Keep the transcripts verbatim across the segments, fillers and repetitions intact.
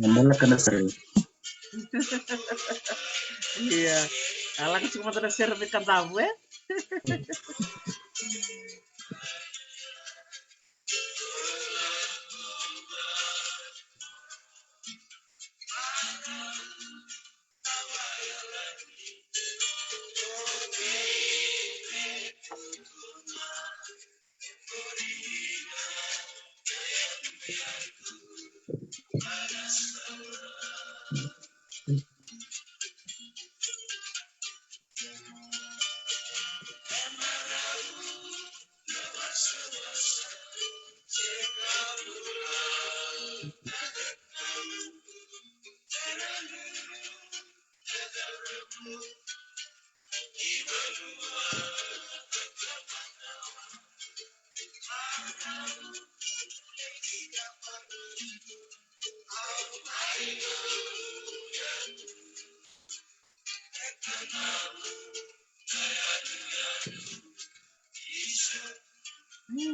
Na bula ka na sere. Ia. A lako tiko mada na sere mai Kadavu, e?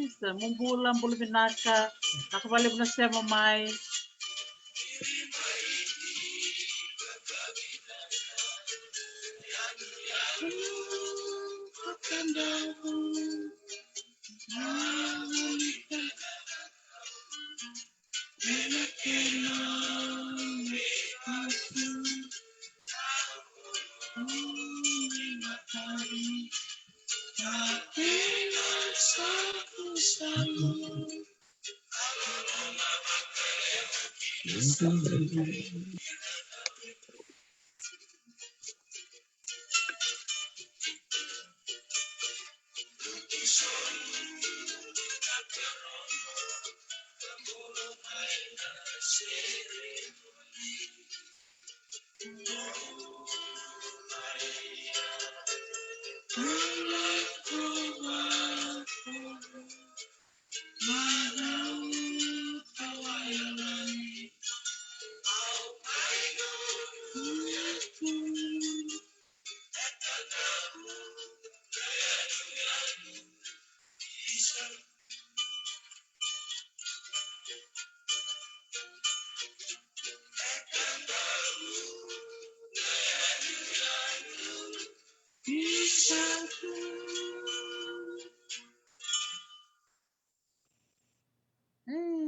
Isa, mo bula, bula vinaka. Vinaka vakalevu na sema mai.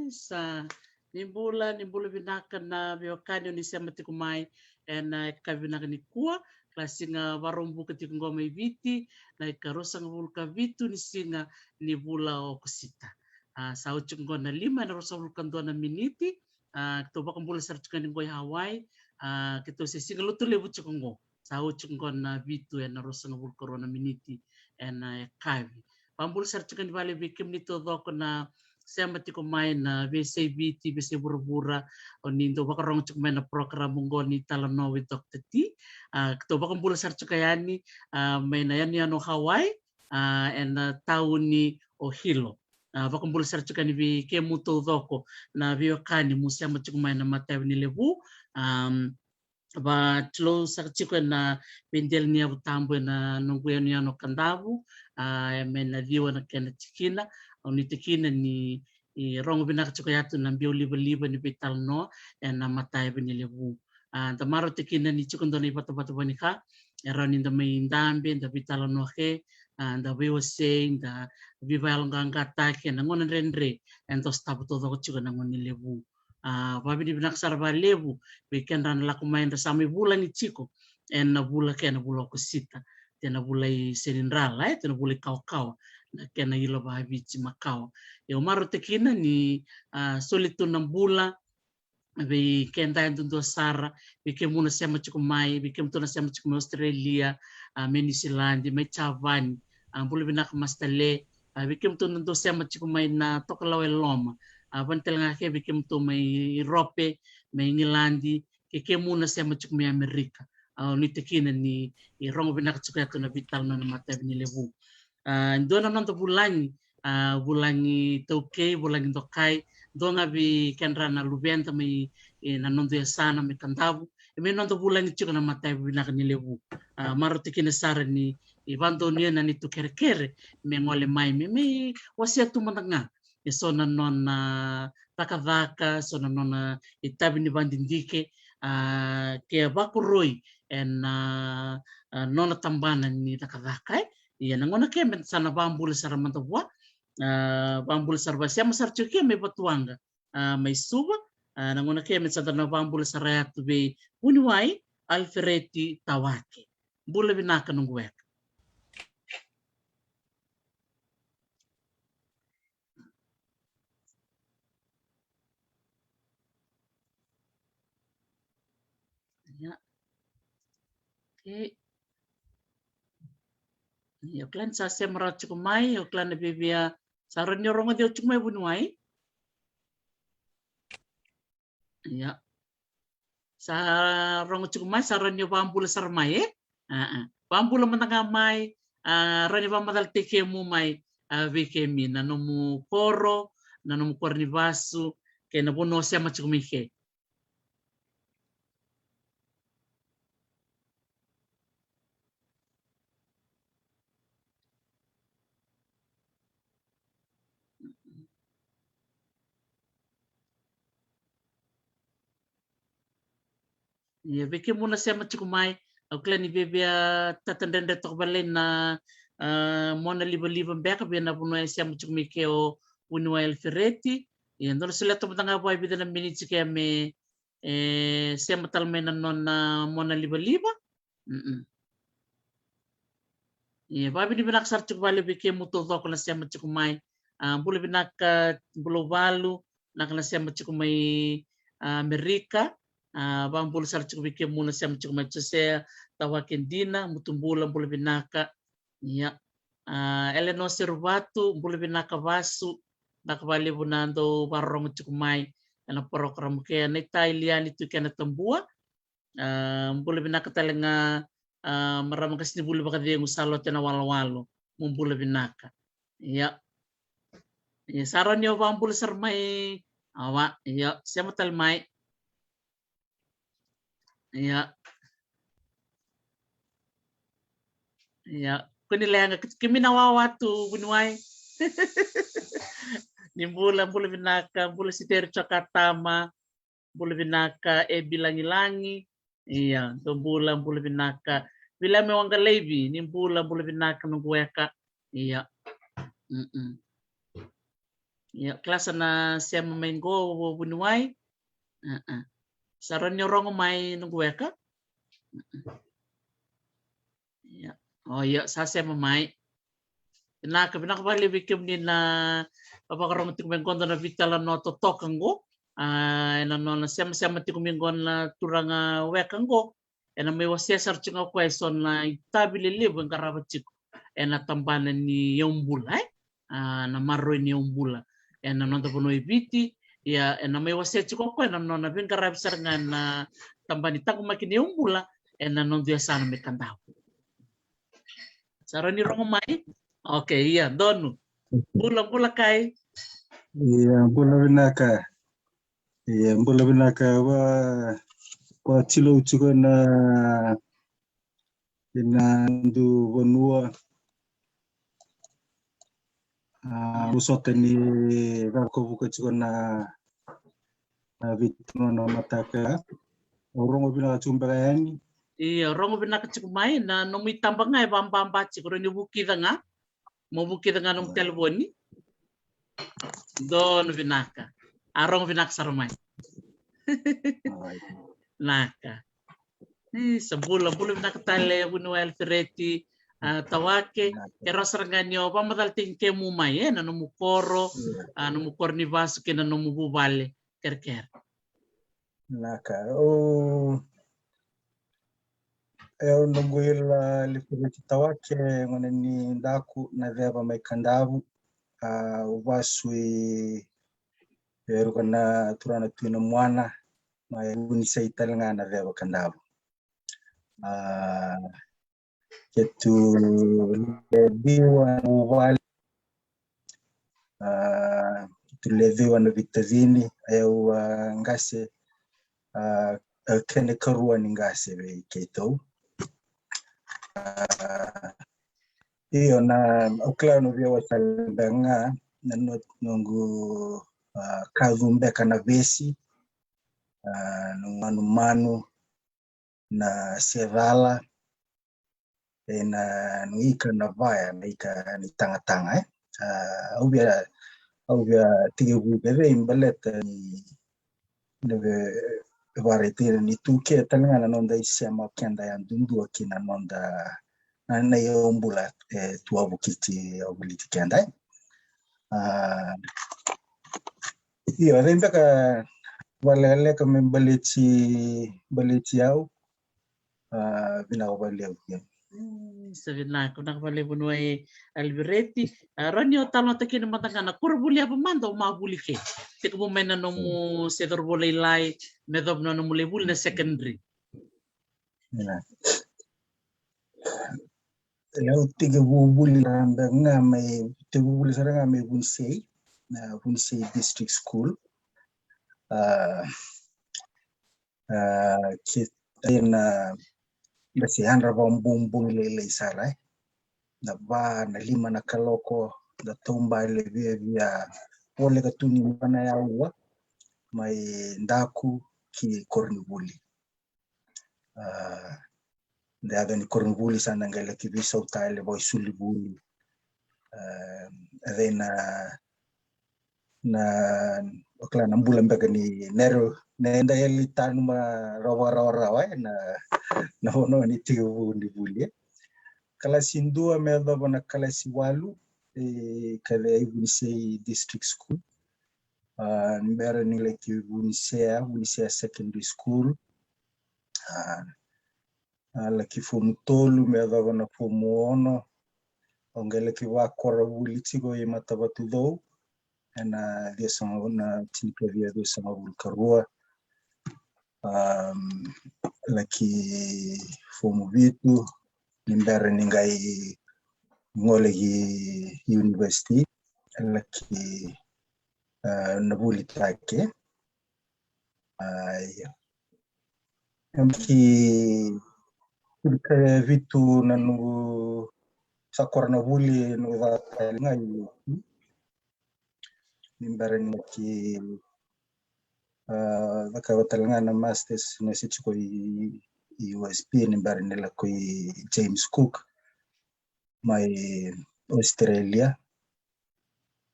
Isa, ni bula, ni bula vinaka na veiwekani o ni sema tiko mai ena yakavi vinaka nikua. Kila siga Vakaraubuka tiko qo mai Viti, na ikaruasagavulu ka vitu ni siga ni vula o Okosita. A, sa oti tiko qo na lima ena ruasagavulu ka dua na miniti. A, keitou vakabula sara tiko yani qo i Hawaii. A, keitou se siga Lotulevu tiko qo. Sa oti qo na vitu ena ruasagavulu ka rua na miniti ena yakavi. Vakabula sara tiko yani vale vei kemuni taucoko na sema tiko mai na veiyasai Viti, veiyasai vuravura, o ni dau vakarogo tiko mai na program qo ni Talanoa with Doctor T. A, keitou vakabula sara tiko yani, a, mai na yanuyanu Hawaii, a, ena tauni o Hilo. A, vakabula sara tiko yani vei kemu taucoko na veiwekani mo sema tiko mai na matayavu ni levu. Am, vatilou saka tiko ena veidela ni yavu tabu ena noqu yanuyanu o Kadavu, a, e mai na ciwa na kena tikina. Au nuitaka kina ni, e, rogo vinaka tiko yatu na biau livaliva ni veitalanoa ena matayavu ni levu. A, da marautaka kina ni tiko dua na ivatavata vakanika e rawa ni da mai dabe, da veitalanoa ke, a, da veiwasei, da veivakayaloqaqataki ena gauna dredre eda sotava taucoko tiko ena gauna ni levu. A, vakavinavinaka sara vakalevu vei keda na lako mai, da sa mai vulagi tiko ena vula kei na vula o Okosita, tena vula i Senidrala, e, tena vula i kawakawa, na kena ilo vakaviti makawa. Au marautaka kina ni, a, soli tu na bula vei keda e duadua sara, vei kemuni na sema tiko mai, vei kemuni na sema tiko mai Australia, a, mai Niusiladi, mai Japani, a, bula vinaka Master Le, a, vei kemuni na dau sema tiko mai na tokalau e loma, a, vani tale ga ke vei kemuni mai Iurope, mai Igiladi, kei kemuni na sema tiko mai Amerika. A, au nuitaka kina ni, e, rogo vinaka tiko yatu na veitalanoa ena matayavu ni levu. A, dua na noda vulagi, a, vulagi taukei, vulagi dokai, dua ga vei kedra na luveda mai, e, na noda yasana mai Kadavu, e mai noda vulagi tiko na matayavu vinaka ni levu. A, marautaki kina sara ni, e, vadonuya na neitou kerekere me gole mai, me, me wasea tu mada ga e so na nona cakacaka, so na nona itavi ni vadidike, a, ke a vakoroi ena, a, nona tabana ni cakacaka, e. Ia na gauna ke me sa na vabula sara mada vua, a, vabula sara vua, sema sara tiko ke mai Vatuwaqa, a, mai Suva, a, na gauna ke me sa da na vabula sara yatu vei vuniwai Alifereti Tawake. Bula vinaka noqu weka. Ia. Okay. Ia, o kila ni sa sema rawa tiko mai, o kila na vevia, sa rawa ni o rogoci au tiko mai vuniwai. Ia. Sa rogo tiko mai, sa rawa ni o vabula sara mai, e? A, a. Vabula mada ga mai, a, rawa ni vamacalataki kemu mai, a, vei kemi na nomu koro, na nomu koro ni vasu, kei na vanua o sema tiko mai ke. Ia, vei kemuna sema tiko mai, au kila ni vevia tatadredre toka vale na, a, mona livaliva beka vei na vanua e sema tiko mai ke o vuniwai Alifereti. Ia, dou na solia toka mada ga vua e vica na miniti ke me, e, sema tale mai na nona mona livaliva. Mm-mm. Ia, vavinavinaka sara tiko vale vei kemu taucoko na sema tiko mai. A, bula vinaka, bula valu, vinaka na sema tiko mai, a, Amerika. A, vabula sara tiko vei kemu na sema tiko mai Josea Tawake Dina, mutu bula, bula vinaka. Ia. A, Eleno Seruvatu, bula vinaka vasu, vinaka valevu na dou varorogo tiko mai ena porokaramu ke na itai liani tu kena tabua. A, bula vinaka tale ga, a, marama qasenivuli vakacegu Salote Nawalowalo, mo bula vinaka. Ia. Ia, sa rawa ni o vabula sara mai. Awa, ia, sema tale mai. Ia. Ia. Kua ni leqa, kemuni na wawa tu vuniwai. Ni bula, bula vinaka, bula Siteri Jokatama. Bula vinaka, e Bilagilagi. Ia, dou bula, bula vinaka. Viliame Waqalaivi, ni bula, bula vinaka noqu weka. Ia. Mm-mm. Ia, kila sa na sema mai qo o vuniwai. Uh-uh. Sa rawa ni o rogo mai noqu weka. Mm-mm. Ia. O, ia, sa sema mai. Vinaka, vinaka vakalevu vei kemuni na vakarogo tiko mai qo, dua na veitalanoa totoka qo. A, ena nona semasema tiko mai qo na turaga weka qo. Ena mai wasea sara tiko ga o koya e so na itavi lelevu e qarava tiko ena tabana ni yaubula, e? A, na maroroi ni yaubula ena noda vanua e Viti. Ia, ena mai wasea tiko o koya na nona veiqaravi sara ga na tabana ni taqomaki ni yaubula ena noda yasana mai Kadavu. Sa rawa ni rogo mai? Okay, ia, donu. Bula, bula Kai. Ia, bula vinaka. Ia, bula vinaka. Wa, wa tilou tiko na, ena dua vanua. A, vosota ni vakavuka tiko na, na veitalanoa na mataka. Au rogo vinaka tiko beka yani? Ia, rogo vinaka tiko mai, na nomu itaba ga e vababa tiko, rawa ni vukica ga. Mo vukica ga nomu telefoni. Donu vinaka. A, rogo vinaka sara mai. Naka. Isa, bula, bula vinaka tale vuniwai Alifereti, a, Tawake. Ke rawa sara ga ni o vakamacalataki kemu mai, e, na nomu koro, a, nomu koro ni vasu kei na nomu vuvale kerekere. Naka, o, e, o noqu ila Alifereti Tawake, gone ni Daku, na ceva mai Kadavu, a, au vasu i, e, ruka na turaga na Tui Namuana, mai Vunisai tale ga na ceva Kadavu. A, keitou lewe ciwa na vuvale. A, tu le ciwa na vitacini, e au a qase, a, a kena karua ni qase vei keitou. A, io, na au kila na via wasea beka ga na noqu a kacu beka na vesi, a, na manumanu, na secala, e na ika na vaya, na ika ni tagataga e. A, au via au via tekivu vevei baleta ni na ve varaitira ni tu ke tale ga na noda isema o keda yadudua ki na noda na na iau bula e tu a vukiti au viliti keda e. A, io, e beka valekaleka me baleti baleti au. A, vinaka valevu. Sa vinaka, vinaka valevu vuniwai Alivereti. A, rau ni o talanoataki na mada ga na koronivuli yava mada o ma vuli ke. Tekivu mai na nomu se cauravou lailai me yacova na nomu lai vuli na secondary. E au tekivu vuli sara ga mai tekivu vuli sara ga mai Vunisei, na Vunisei District School. A, a, ke na na se yadra vakabogi lailai sara e. Na va na lima na kaloko da taubale viavia voleka tu ni mana ya ua mai daku ki koronivuli. A, da yaco ni koronivuli sa na qai laki veisau tale vakaisulivuli. A, e na na okla na bula beka ni nero na eda yali tanu ma rawa rawa rawa e na na ono ni tekivu ni vuli e. Kalasi dua me yacova na kalasi walu e kale ai Vunisei District School. A, ni bera ni laki Vunisea, Vunisea Secondary School. A, a laki fomu tolu me yacova na fomu ono. Au qai laki vakoravuli tiko i Matavatucou e na ciwasagavulu na tinikavia ciwasagavulu karua. A, laki fomu vitu ni bera ni qai gole ki university, laki a, na vuli take. A, ia. Em ki, ki ka vitu na noqu sa kora na vuli noqu caka tale ga i ni bera ni ki, a, cakava tale ga na masters na se tiko i, i U S P ni bera ni lako i James Cook mai Australia.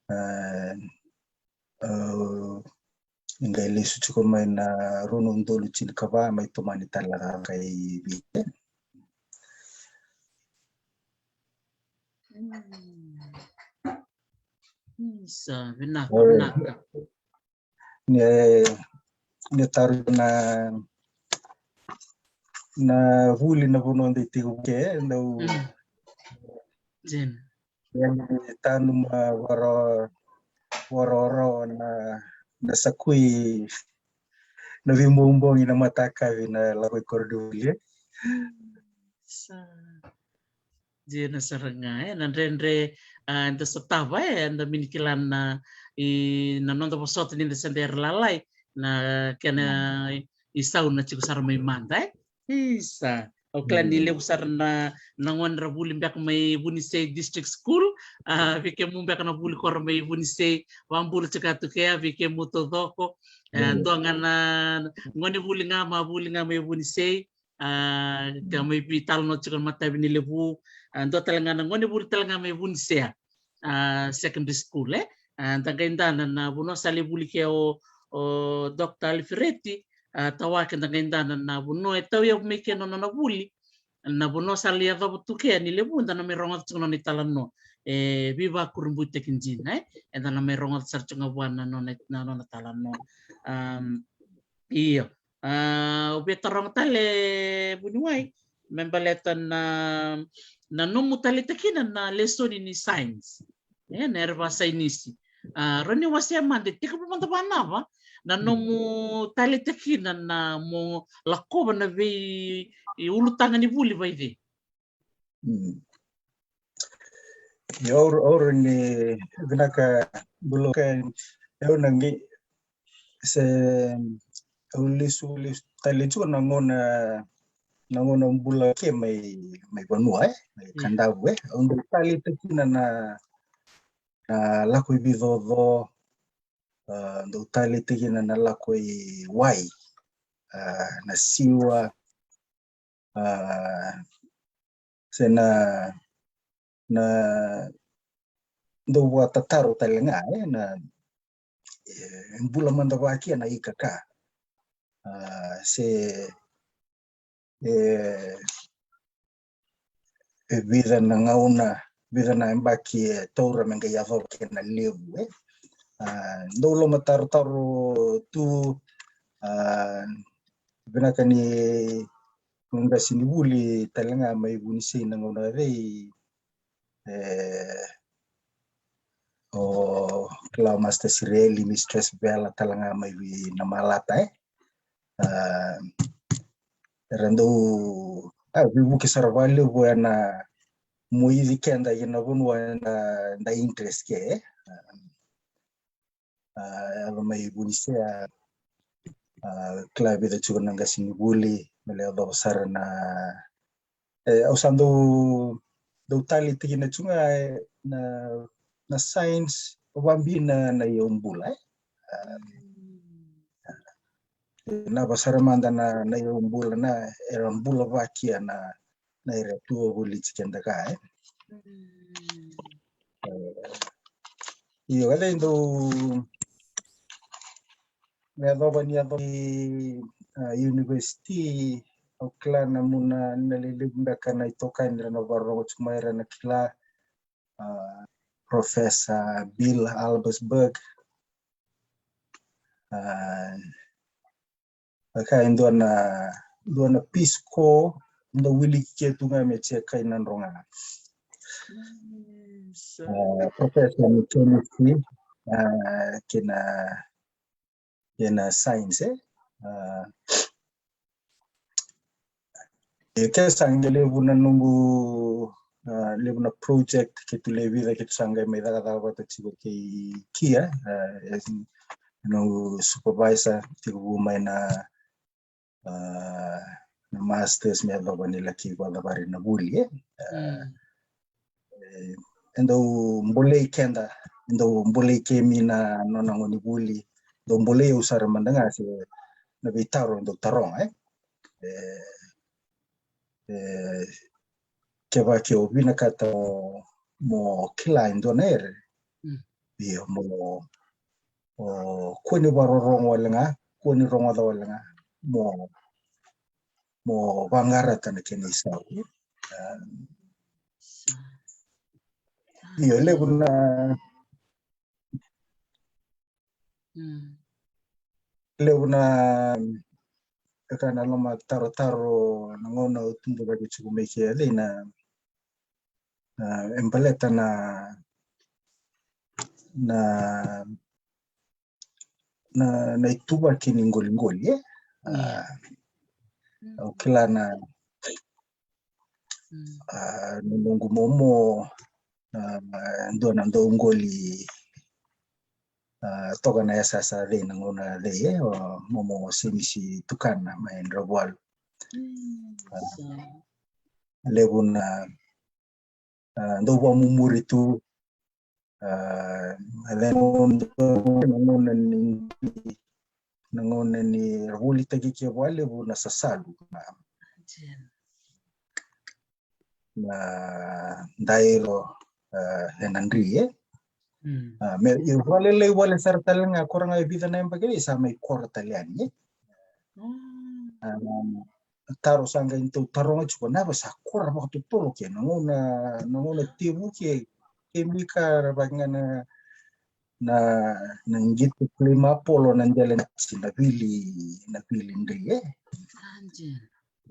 A, a, qai lesu tiko mai na rua na udolu tinikava mai tomani tale ga i Viti. Sa vinaka, vinaka. Ni ni taru na na vuli na vanua dei tiko ke dau. Jena. Ni tanu ma varo varo na na sakui na vimbogi na matakavi na lako i koronivuli. Sa Dina sara ga e na dredre a da sotava e da mini kila na i na noda vosota ni da sa dera lalai na kena i sau na tiko sara mai mada e. Isa. Au kila ni levu sara na na gone ra vuli beka mai Vunisei District School. A vei kemu beka na vuli kora mai Vunisei vabula tiko atu kea vei kemu taucoko. E dua ga na gone vuli ga ma vuli ga mai Vunisei. A ka mai veitalanoa tiko na matavi ni levu. A dua tale ga na gone vuli tale ga mai Vunisea a secondary school e. A da qai dana na vanua sa lai vuli ke o o Doctor Alifereti. A tawake da qai dana na vanua e tauyavu mai ke na nona vuli. Na vanua sa lai yacova tu ke ni levu da na mai rogoca tiko na nona italanoa. E veivakurabuitaki dina e eda na mai rogoca sara tiko ga vua na nona na nona talanoa. Am, io. A, au via taroga tale vuniwai me baleta na na nomu taleitaka kina na lesoni ni science e na erva sainisi. A rau ni wasea mada e tekivu mada vanava na nomu taleitaka kina na mo lakova na vei ulutaga ni vuli vaice. Io, au rawa ni, vinaka. Bula. Au na qai se, au lesu, lesu tale tiko na gauna, na gauna bula ke mai, mai vanua, e, mai Kadavu, e. Au dau taleitaka kina na, na lako i vicoco, a, dau taleitaka kina na lako i wai, a, na siwa, a, se na, na dau vakatataro tale ga, e, na, e, bula mada vakia na ikaka. A, se, e, e vica na gauna, vica na yabaki e taura me qai yacova kina na levu, e. A, dau lomatarotaro tu, a, vinaka ni qasenivuli tale ga mai Vunisei na gauna cei, e, o kila Master Sireli, Mistress Bela tale ga mai Namalata, e. A, era dau, a, veivuke sara vakalevu ena moici keda kina vanua eda, da interest ke, e. A, yaco mai Vunisea, a, kila vica tiko na qasenivuli me lai yacova sara na, e, au sa dau, dau taleitaka kina tiko ga, e, na, na signs, vakabibi na, na iyaubula, e. A, na vasara mada na, na iyaubula na, era bula vakia na, na ira tu voliti keda ka, e. Io, ka dau me yacova ni yacova i, a, university, au kila na muna na lelevu beka na itokani ra na vakarorogo tiko mai ra na kila, a, Professor Bill Albersberg. A, ka e dua na, dua na Peace Corps, dau wiliki ke tu ga me check kai na droga. A, Professor ni chemistry, a, kei na, kei na science, e. A, e ke sa qai levu na noqu, a, levu na project ke tu levu, ke tu sa qai mai cakacaka vata tiko kei Kia, a, e, noqu supervisor tiko vu mai na, a, na masters me yacova ni laki vakacavari na vuli, e. A, e, e dau bolei keda, e dau bolei kemi na nona gonevuli, dau bolei au sara mada ga se na veitaro dau taroga, e. E, e, kevaka ke o vinakata mo, mo kila e dua na ere, io, mo, o, kua ni vakarorogo wale ga, kua ni rogoca wale ga, mo, mo vaqarata na kena isau. A, io, levu na, levu na, e ka na lomatarotaro na gauna au tubu cake tiko mai ke, e, na, na, e baleta na, na, na, na ituvaki ni qoliqoli, e. A, au kila na, a, na noqu momo, a, dua na dauqoli, a, toka na yasayasa cei na gauna cei, e, o momo Semisi Tukana mai Dravualu. A, levu na, a, dau vakamumuri tu, a, na gauna ni, na gauna ni ra volitaki ke vakalevu na sasalu, na, na dairo, a, ena dri, e. A, me, e vakalailai wale sara tale ga, ko ra ga e vica na yabaki sa mai kora tale yani, e. A, taro sa qai dau taroga tiko, na va sa kora vakatotolo ke, na gauna, na gauna tevu ke, kemika ra vaka ga na, na, na qito play ma polo na dela na si na vili, na vili dri, e.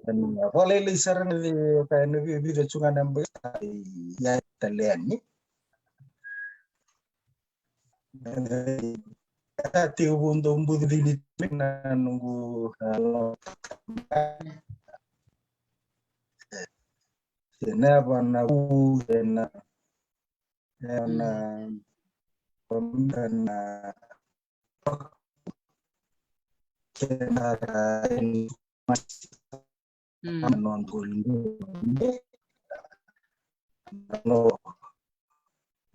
Ena vakalailai sara ga, e, ka ena vi-, vica tu ga na yabaki sa i, ya tale yani. E, ka tiko vu dau bucini na noqu, a, se na va na vu, e na Ena na kena noda qoliqoli. No,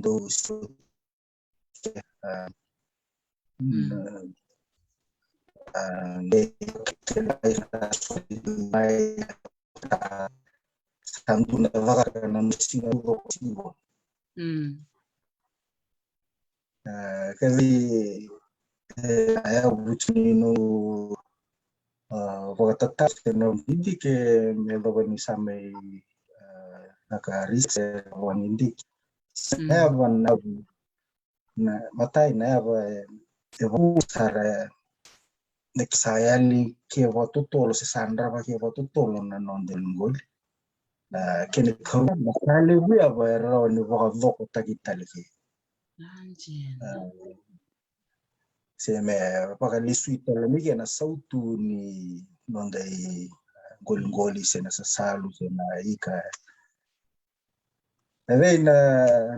dou Ka vei, e, a yavu tiko ni noqu, a, vakatataro se na didike me yacova ni sa mai, a, na ka risi se vakadidike. Sa yava na, na matai na yava, e, e vou sara, e, na ki sa yali ke vakatotolo se sa drava ke vakatotolo na noda qoliqoli. Na kena ikarua, na ka levu yava e rawa ni vakacokotaki tale ke. A, se me vakalesui tale mai ke na sautu ni noda iqoliqoli se na sasalu se na ika. E vei na,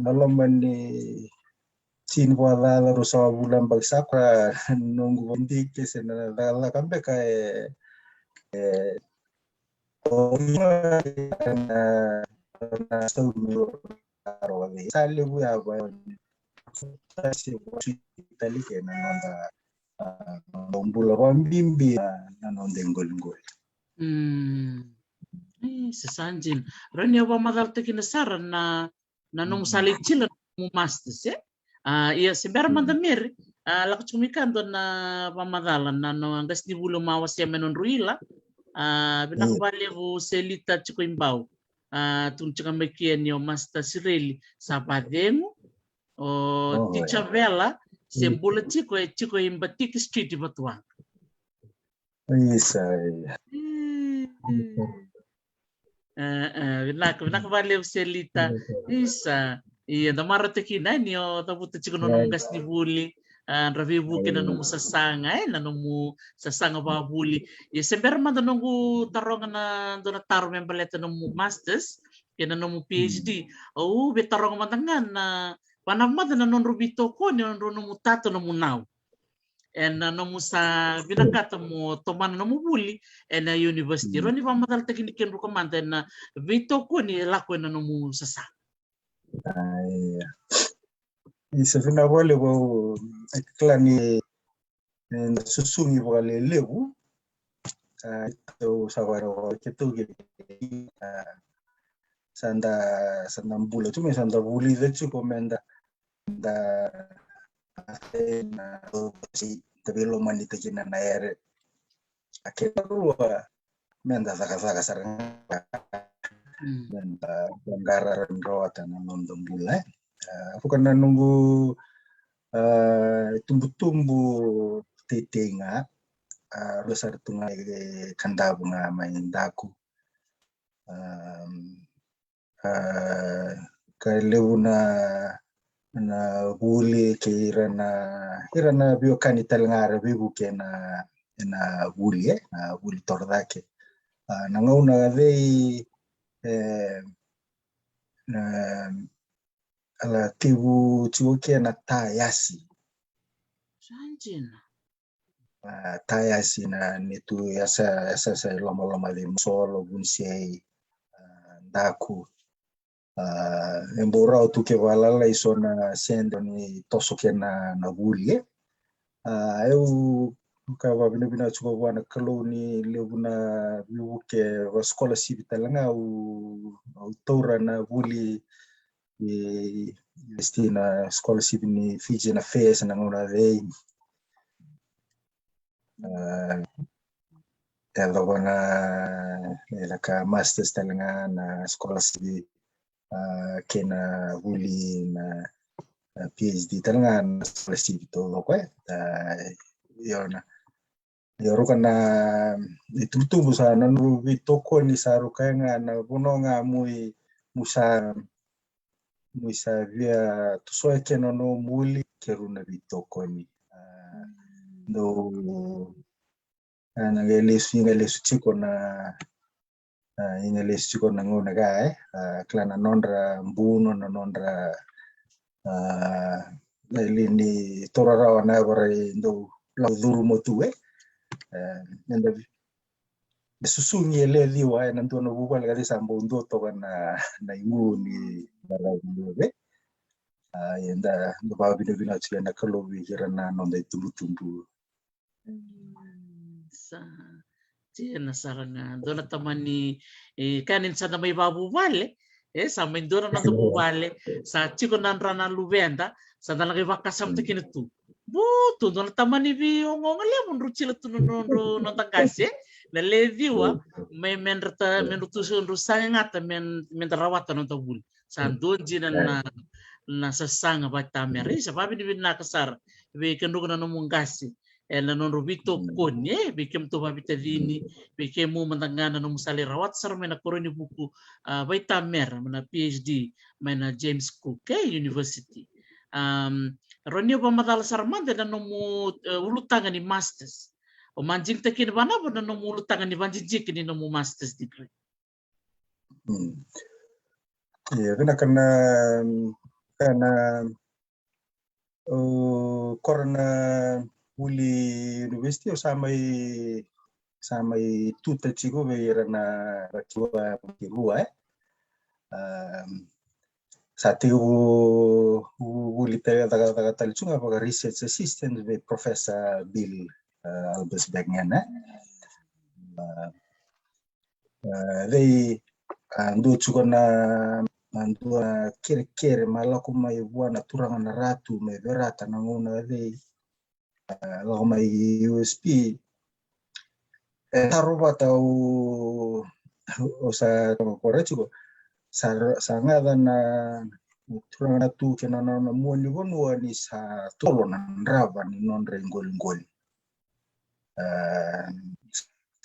na loma ni tini vakacaca, ruasagavulu na yabaki sa koya, noqu vakadidike se na cakacaka beka e, e, o na, na saumi sa levu yava e tasi tale ke na noda, a, noda bula vakabibi na, na noda iqoliqoli. E, sa sa dina. Rawa ni au vakamacalataki na sara na, na nomu sa lai tila na nomu masters, e? A, ia se bera mada Mary, a, lako tiko mai ka dua na vakamacala na, na qasenivuli au wasea mai nodrau ila. A, vinaka vakalevu Selita tiko i Bau. A, tukuna tiko mai ke ni o Master Sireli sa vacegu. O Ticha Vela se bula tiko, e tiko i Batiki Street i Vatuwaqa. Isa, e. E, e, vinaka, vinaka vakalevu Selita. Isa, ia da marautaka kina ni o cavuta tiko na nomu qasenivuli, a, dra veivuke na nomu sasaga, e, na nomu sasaga vakavuli. Ia se bera mada noqu taroga na dua na taro me baleta nomu masters kei na nomu PhD. Au via taroga mada ga na, vana mada na nodrau veitokoni, nodrau, nomu tata, nomu nau. Ena nomu sa vinakata mo tomana nomu vuli ena university. Rawa ni vakamacalataki ni kedruka mada ena veitokoni e lako ena nomu sasaga. Ia. Isa, vinaka vakalevu, au kila ni, e, na susugi vakalelevu. A, keitou sa vara, keitou ke, a, sa da, sa da bula tu me sa da vulica tiko me da, da, na, da veilomanitaki na, na ere. A kena rua, me da cakacaka sara ga, me da qara rawata na noda bula, e. A, vuka na noqu, a, tubutubu teitei ga, a, rua sara tu ga e Kadavu ga mai Daku. A, a, ka levu na, na vuli kei ira na, ira na veiwekani tale ga era veivuke ena, ena vuli, e, na vuli torocake. A, na gauna cei, e, na, a, la tevu tiko ke na tayasi. Sa dina. A, tayasi na neitou yasa, yasa sa lomaloma vei Mosolo, Vunisei, a, Daku. A, e bau rawa tu ke vakalala i so na sede ni toso ke na, na vuli, e. A, au ka vakavinavinaka tiko vua na Kalou ni levu na veivuke, va scholarship tale ga au, au taura na vuli i, i university, na scholarship ni Fijian Affairs na gauna cei. A, yacova na, e, na ka masters tale ga na scholarship, a, kei na vuli na, na PhD tale ga na scholarship taucoko, e. A, io na, io ruka na itubutubu sa na noqu veitokoni sa ruka ga na vanua ga mui, mu sa, mui sa via tosoya kina na nomu vuli, keirau na veitokoni. A, dou, a, na qai lesu, qai lesu tiko na, a, qai lesu tiko na gauna ga, e. A, kila na nodra buno, na nodra, A, na ili ni torarawa na yavara e dau lau curu mo tu e. E, eda vi-, e susugi e le ciwa ena dua na vuvale ka cei sa bau dua toka na, na igu ni na rau ni ve. A, eda, eda vakavinavinaka tiko ena Kalou vei ira na noda itubutubu. Mm, sa, tina sara ga. Dua na tamani, e, kaya ni sa da mai vavuvale, e, sa mai dua na noda vuvale, sa tiko na dra na luveda, sa da na qai vakasamataki kina tu. Butu, dua na tamani veiogaoga levu drau tila tu na nodra, noda qase, na le ciwa, mai medra ta, medra tu so drau sagagata, me, medra rawata noda vuli. Sa dua dina na, na sasaga vata mera. Isa, vavinavinaka sara vei kemudrau na nomu qase ena nodra veitokoni, e, vei kemudrau vavitacini, vei kemu mada ga na nomu sa lai rawata sara mai na koro ni vuku, a, vaitamera, mai na P H D mai na James Cook, e, University. Am, rawa ni o vakamacala sara mada ena nomu, e, ulutaga ni masters. O ma digitaki kina vanava na nomu ulutaga ni vadidike ni nomu masters degree? Mm. Ia, vinaka na, na, o, koro na vuli university, o sa mai, sa mai tuta tiko vei ira na ratu a rua, e. Am, sa tekivu vu-, vuli tale, caka, caka tale tu ga vaka research assistant vei Professor Bill, a, Albersberg ga, e. A, a, cei, a, dua tiko na, a, dua kerekere ma lako mai vua na turaga na Ratu mai Verata na gauna cei, a, lako mai U S P. E taro vata au, au sa toka kora tiko. Sa, sa gaca na turaga na tu kei na nona mua ni vanua ni sa tolo na drava ni nodra iqoliqoli. A,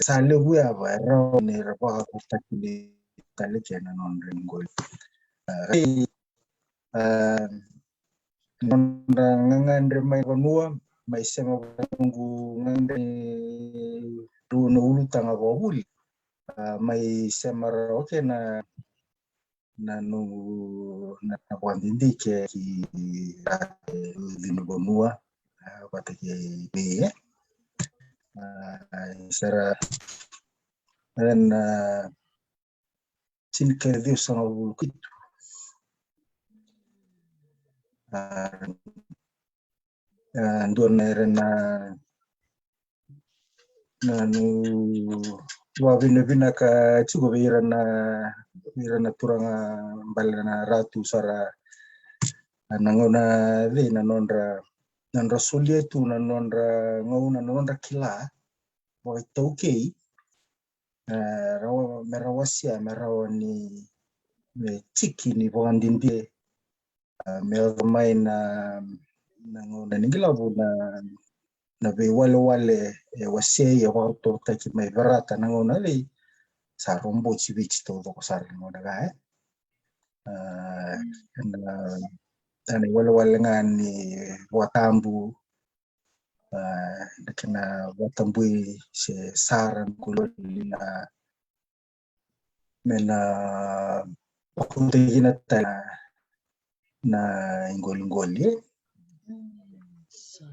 sa levu yava e rawa ni ra vakakutaki ni tale kei na nodra iqoli. A, a, nodra gagadre mai vanua, mai sema vata noqu gagadre ni rua na ulutaga vakavuli. A, mai sema rawa kei na, na noqu, na, na vakadidike ki, a, e, ucuni vanua, a, vata kei vei, e. A, sara, e, na, tinikaciwa sagavulu ka vitu. A, a, dua na ira na, na nu, vavinavinaka tiko vei ira na, vei ira na turaga bale na Ratu sara, a, na gauna cei na nodra, nodra solia tu na nodra gauna, na nodra kila vakaitaukei. E, rawa, me rawa sia, me rawa ni, me tiki ni vakadidike, a, me yaco mai na, na gauna ni qilava na, na veiwalewale e wasei, e vakatorotaki mai Verata na gauna cei, sa roboti Viti taucoko sara na gauna ga, e. A, na, na iwalewale ga ni vakatabu, a, na kena vakatabui se sara na iqoliqoli na, me na vakauta kina tale na iqoliqoli. Sa,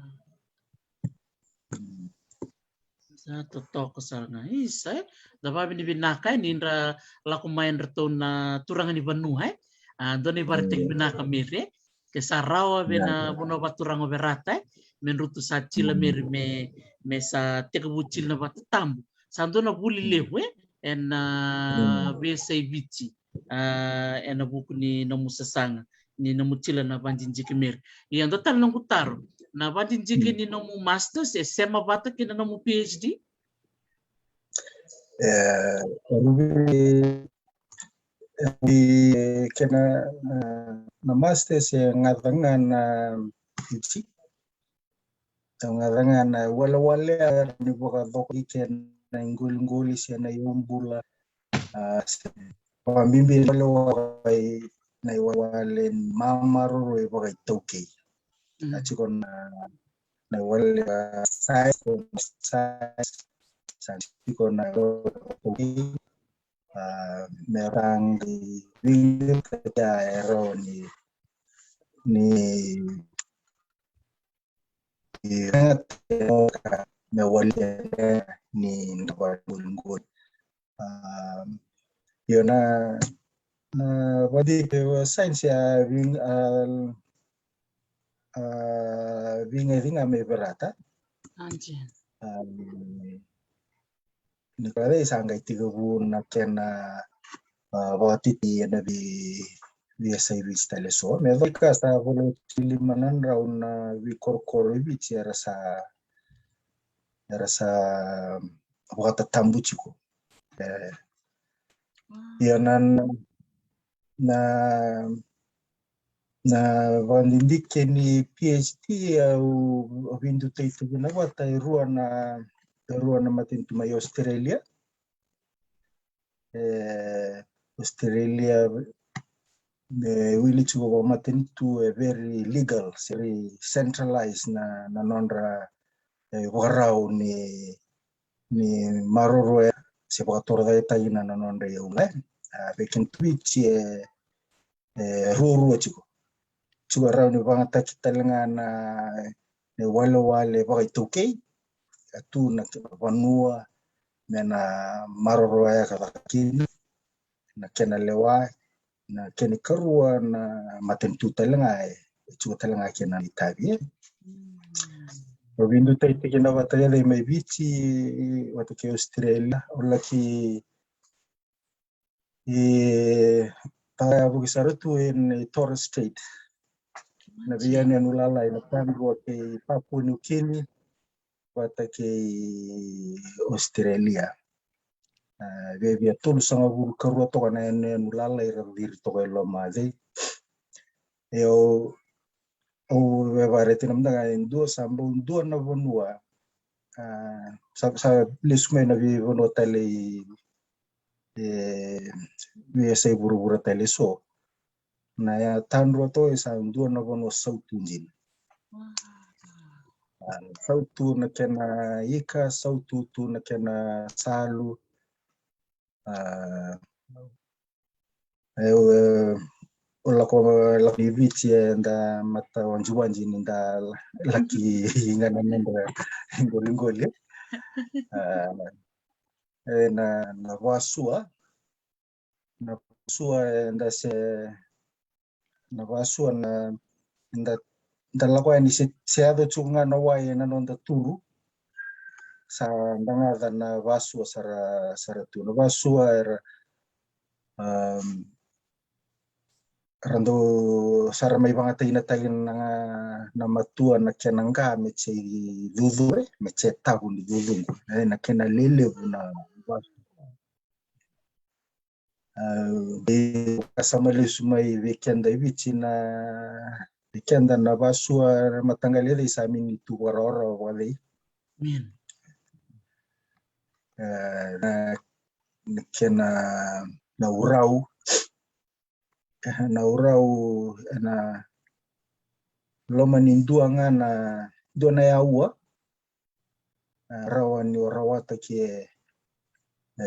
sa totoka sara ga. Isa, e. Da vavinavinaka, e, ni ra lako mai e dratou na turaga ni vanua, e. A, dua na ivakaraitaki vinaka, Mary, e. Ke sa rawa vei na vanua vakaturaga o Verata, e, me drutu sa tila, Mary, me, me sa tekivu tila na vakatabu. Sa dua na vuli levu, e, ena, a, veiyasai Viti, a, ena vuku ni nomu sasaga ni nomu tila na vakadidike, Mary. Ia dua tale noqu taro, na vakadidike ni nomu masters e sema vata kei na nomu P H D? E, e, kena, e, na masters e gaca ga na P H D. E gaca ga na iwalewale ni vakacokotaki kei na iqoliqoli se na iyaubula. A, se vakabibi na iwalewale, na iwalewale ni mamaroroi vakaitaukei. Mm. A tiko na, na iwalewale science, science, sa tiko na iwalewale, a, me ra qai veiliutaki e rawa ni ni, ni raica me walia ni dra vaqoliqoli. A, io, na, na vadi pe science a ving a, a vinga vinga me verata. Anjin. A, ni kare sa qai tekivu na kena, a, vakatiti ena vi, veiyasai Viti tale so. Me vaka sa voleka tiko lima na drau na veikorokoro i Viti era sa, era sa vakatatabu tiko. E, ia na, na, na vakadidike ni PhD au, au veidutaitaki na vata e rua na, e rua na matanitu mai Australia. E, Australia, e, wili tiko vakamatanitu e very legal, se very centralized na, na nodra, e, vakarau ni, ni maroroya se vakatorocaketaki na, na nodra iyaunga. A, vei keda tu Viti e, e ruarua tiko. Tiko e rawa ni vagataki tale ga na, na iwalewale vakaitaukei, a tu na kena vanua me na maroroya ka caka kina, na kena lewa, na kena ikarua na matanitu tale ga e, e tiko tale ga kena itavi e. Mm. Au veidutaitaki na vata e cei mai Viti vata kei Australia, au laki e, taya vuki sara tu e na Torres Strait. Na veiyanuyanu lalai na Tadrua kei Papua New Guinea vata kei Australia. A, viavia tolusagavulu karua toka na yanuyanu lalai ra ciri toka e loma cei. E, au, au vevareti na mada ga e dua sa bau dua na vanua. A, sa, sa lesu mai na veivanua tale i, e, veiyasai vuravura tale so. Na ya Tadrua toka e sa dua na vanua sautu dina. Wow. A, sautu na kena ika, sautu tu na kena salu. A, e, e, o lako, lako i Viti e da mata wanjiwanji ni da laki ga na nodra qoliqoli. A, e, na, na vasua, na vasua e da se, na vasua na, da, da lako yani se, se yaco tiko ga na wai ena noda turu. Sa da gaca na vasua sara, sara tu. Na vasua era, um, ra dau sara mai vagatainataki na, na matua na kena qa me se cucure, me se tavu ni cucuqu. E, na kena lelevu na vasua. A, e, sa mai lesu mai vei keda i Viti na, vei keda na vasua, na mataqali e cei sa mini tu vakarawarawa vakacei. Amen. A, na, na kena, na urau. E, na urau, e, na loma ni dua ga na, dua na yaua. A, rawa ni o rawata ke, e,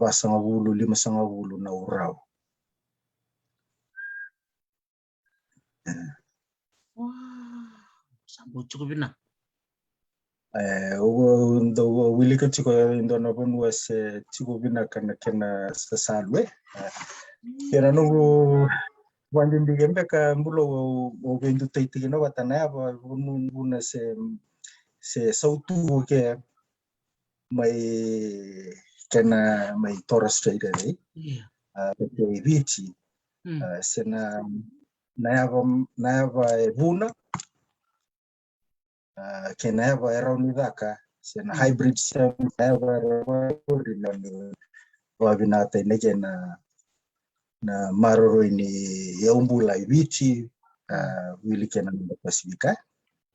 vasagavulu, limasagavulu na urau. E. Wow. Sa bau tiko vinaka. E, au, au, au wilika tiko e dua na vanua se tiko vinaka na kena sasalu e. E. Ia na noqu vakadidike beka Bulou, au, au veidutaitaki na vata na yava vanua se, se sautu ke mai kena mai Torres Strait e. Ia. A, kei Viti. Mm. A, se na, na yava, na yava e vuna. A, kei na yava e rawa ni caka, se na hybrid stem, na yava e rawa ni vakavinakataki na kena, na maroroi ni yaubula i Viti, a, wili kei na noda Pasifika.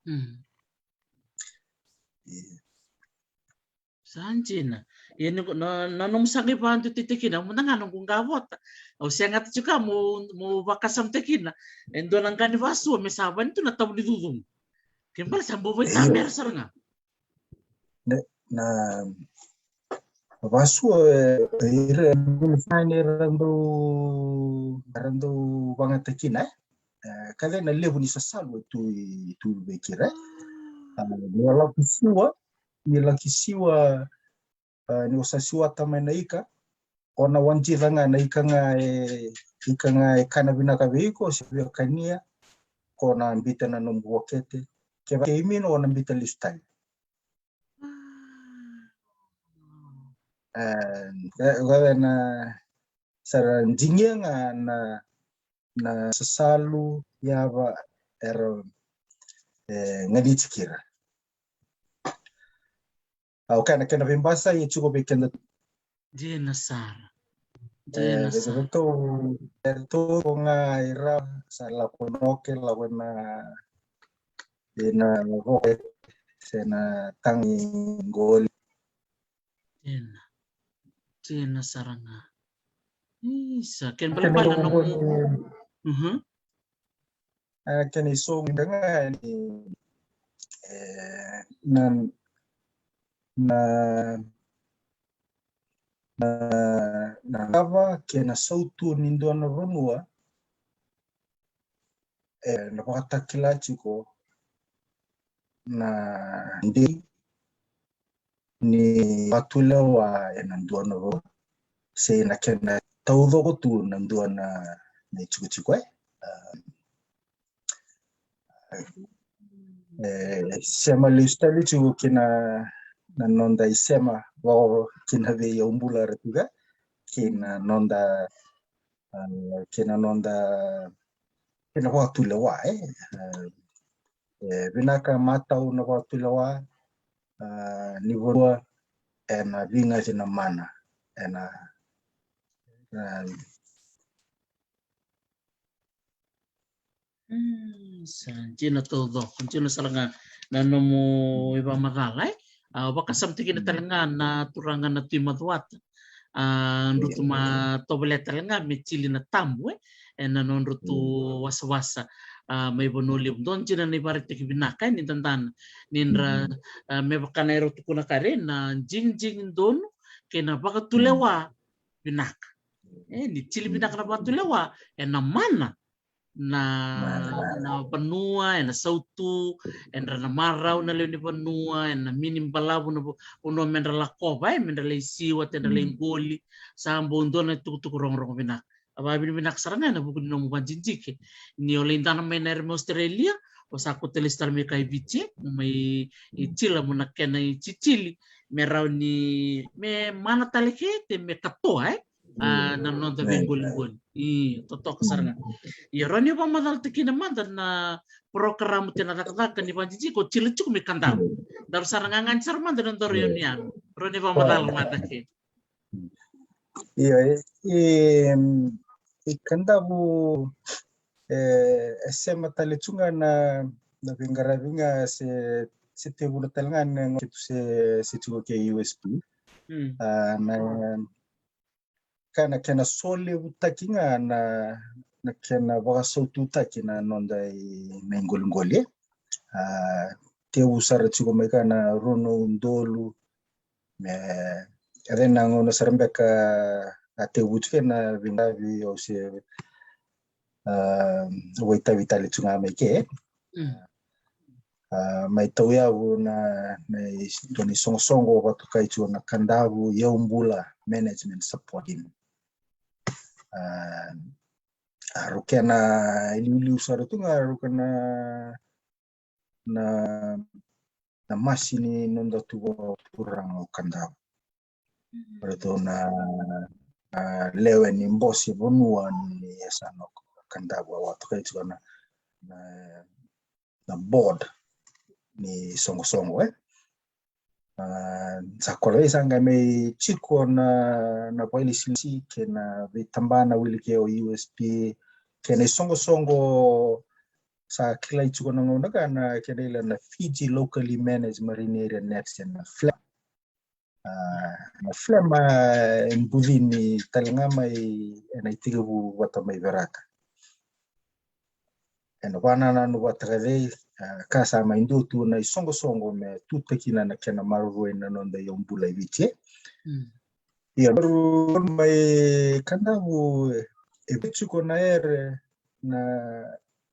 Mm. Ia. Sa dina. Ia ni na, na nomu sa qai vakadutaitaki kina, au mada ga noqu qa vota. Au segata tiko mo, mo vakasamataki kina. E dua na qa ni vasua me sa vani tu na tavu ni cucuqu. Ke bale sa bau vaitabera sara ga. Na, na vasua, e, ira, ira dau, era dau vagataki kina, e? E, ka cei na levu ni sasalu e tu i, tu vei kira. A, ni o lako siwa, ni lako siwa, a, ni o sa siwata mai na ika, o na wajica ga na ika ga e, ika ga e kana vinaka vei iko, se via kania, ko na bita na nomu vokete. Kevaka e imino, o na bita lesu tale. E, e, e, na, sa ra jigia ga na, na sasalu, yava, era, e, ganiti kira. A, okay, na kena veibasai e tiko vei keda. Dina sara. E, dina sara. Ratou, ratou ga ira sa lako noke, lako na, ina voke, se na tagi qoli. Dina. Dina sara ga. Isa, kena balebale na nomu. Mhm. A, kena isoqo ga ni, e, na, na, na, na cava kei na sautu ni dua na vanua, e, na vakatakila tiko na dei ni vakatulewa ena dua na vanua, se na kena taucoko tu na dua na, na itikotiko, e. A, e, sema lesu tale tiko ki na, na noda isema vaka ki na veiyaubula era tu vei, ki na noda, a, ki na noda, ki na vakatulewa, e. A, e vinaka matau na vakatulewa, a, ni vanua ena vigaci na mana, ena, a, Mm, sa dina taucoko, dina sara ga na nomu ivakamacala, e? A, vakasamataki kina tale ga na turaga na Tui Macuata. A, drutu ma tovolea tale ga me tili na tabu, e? Ena nodrutu wasawasa, a, mai Vanua Levu. Dua dina na ivakaraitaki vinaka, e, ni dadana. Ni ra, a, me vaka na era tukuna kare, na digidigi donu kei na vakatulewa vinaka. E, ni tili vinaka na vakatulewa, ena mana na, na vanua, ena sautu, era na marau na lewe ni vanua, ena mini balavu na va-, vanua me ra lakova, e, me ra lai siwa, te ra lai qoli, sa bau dua na itukutuku rogorogo vinaka. A vakavinavinaka sara ga ena vuku ni nomu vakadidike. Ni o lai dana mai na era mai Australia, o sa kauta lesu tale mai ka i Viti, mo mai tila mo na kena ititili, me rawa ni, me mana tale ke, te me katoa, e? A, na noda veiqoliqoli. I, totoka sara ga. Ia, rawa ni vakamacalataki kina mada na porokaramu kei na cakacaka ni vakadidike o tila tiko mai Kadavu. Daru sa na gagani sara mada na nodaru yanuyanu. Rawa ni vakamacala mada ke. Io, e, e, e Kadavu, e, e sema tale tu ga na, na veiqaravi ga se, se tevuna tale ga na gauna keitou se, se tiko kei U S P. Mm. A, na, ka na kena solevutaki ga na, na kena vakasaututaki na noda i, na iqoliqoli. A, tevu sara tiko mai ka na rua na udolu, me, e, na gauna sara beka a tevu tiko na veiqaravi au se, a, vakaitavi tale tu ga mai ke. Mm. A, mai tauyavu na, na i, dua na isoqosoqo vakatokai tiko na Kadavu Yaubula Management Support Team. A, a rau kena iliuliu sara tu ga, a rau kena na, na masi ni noda tu vakaturaga o Kadavu. Ratou na, na lewe ni bose vanua ni yasana o Kadavu, a vakatokai tiko na, na, na board ni soqosoqo, e. A, sa kola vei sa qai mai tiko na, na vakailesilesi kei na veitabana wili ke o U S P, kei na isoqosoqo sa kilai tiko na gauna ka na kena ila na Fiji Locally Managed Marine Area Net, se na FLMMA. A, na FLMMA, a, e bucini tale ga mai ena itekivu vata mai Verata. Ena vakanananu vata ka cei, a, ka sa mai dua tu na isoqosoqo me tutaki na, na kena maroroi na noda iyaubula i Viti. Mm. Ia, maroroi mai Kadavu, e, e vei tiko na ere na,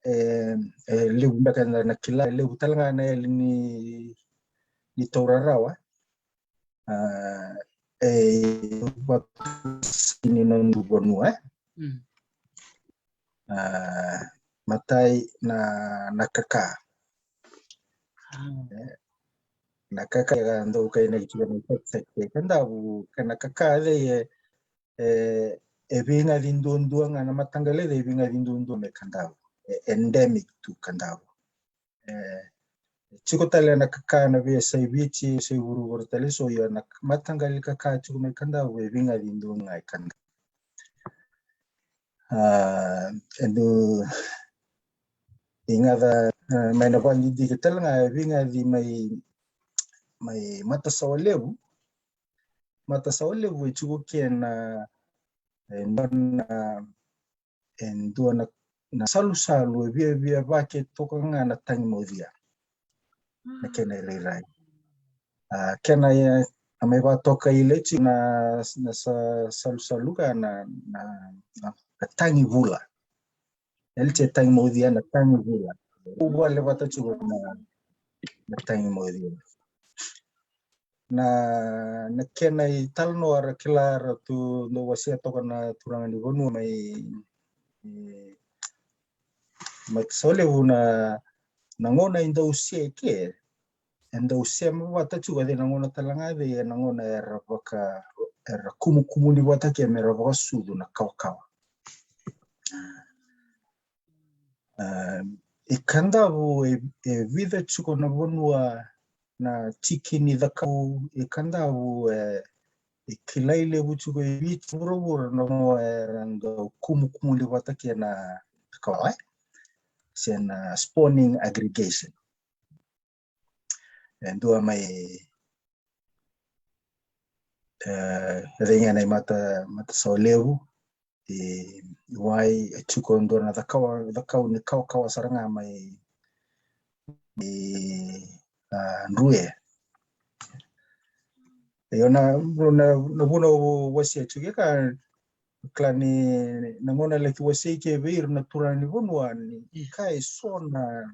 e, e levu beka na, na kila, e levu tale ga na yali ni, ni taura rawa. A, e, ni noda vanua, e. Mm. A, matai na, na kaka. Ah. E, na kaka e ka dau kainaki tiko na Pacific e Kadavu, ka na kaka cei e, e, e veigaci duadua ga na mataqali cei e veigaci duadua mai Kadavu. E, endemic to Kadavu. E, tiko tale na kaka na veiyasai Viti, yasai vuravura tale so, ia na mataqali kaka tiko mai Kadavu e veigaci duadua ga i Kadavu. A, e dua igaca, e, mai na vakadidike tale ga e veigaci mai, mai Matasawa Levu. Matasawa Levu e tiko kina, e, dua na, e, dua na, na salusalu e viavia vake toka ga na tagi maucia. Na kena irairai. A, kena, e, a mai vatoka i leti na, na sa, salusalu ka na, na, na, na tagi vula. E leti e tagi maucia na tagi vula. Uvale vata tiko na, na tagi maucia. Na, na kena italanoa ra kila ra tu dau wasea toka na turaga ni vanua mai, e, Matasawa Levu na, na gauna e dau se ke, e dau sema vata tiko, a cei na gauna tale ga cei, e na gauna era vaka, era kumukumuni vata ke me ra vakasucu na kawakawa. A, i Kadavu e, e vica tiko na vanua na tiki ni cakau i Kadavu, e, e kilai levu tiko e Viti vuravura na vanua era dau kumukumuni vata ke na kawakawa, e. Se na spawning aggregation. E dua mai, e, e veigaci na i Mata, Matasawa Levu, e, i wai, e tiko e dua na cakau, cakau ni kawakawa sara ga mai, e, a, Drue. Io na, na, na vuna au wasea tiko ke ka, kila ni na gauna laki wasei ke vei ira na turaga ni vanua ni ka e so na,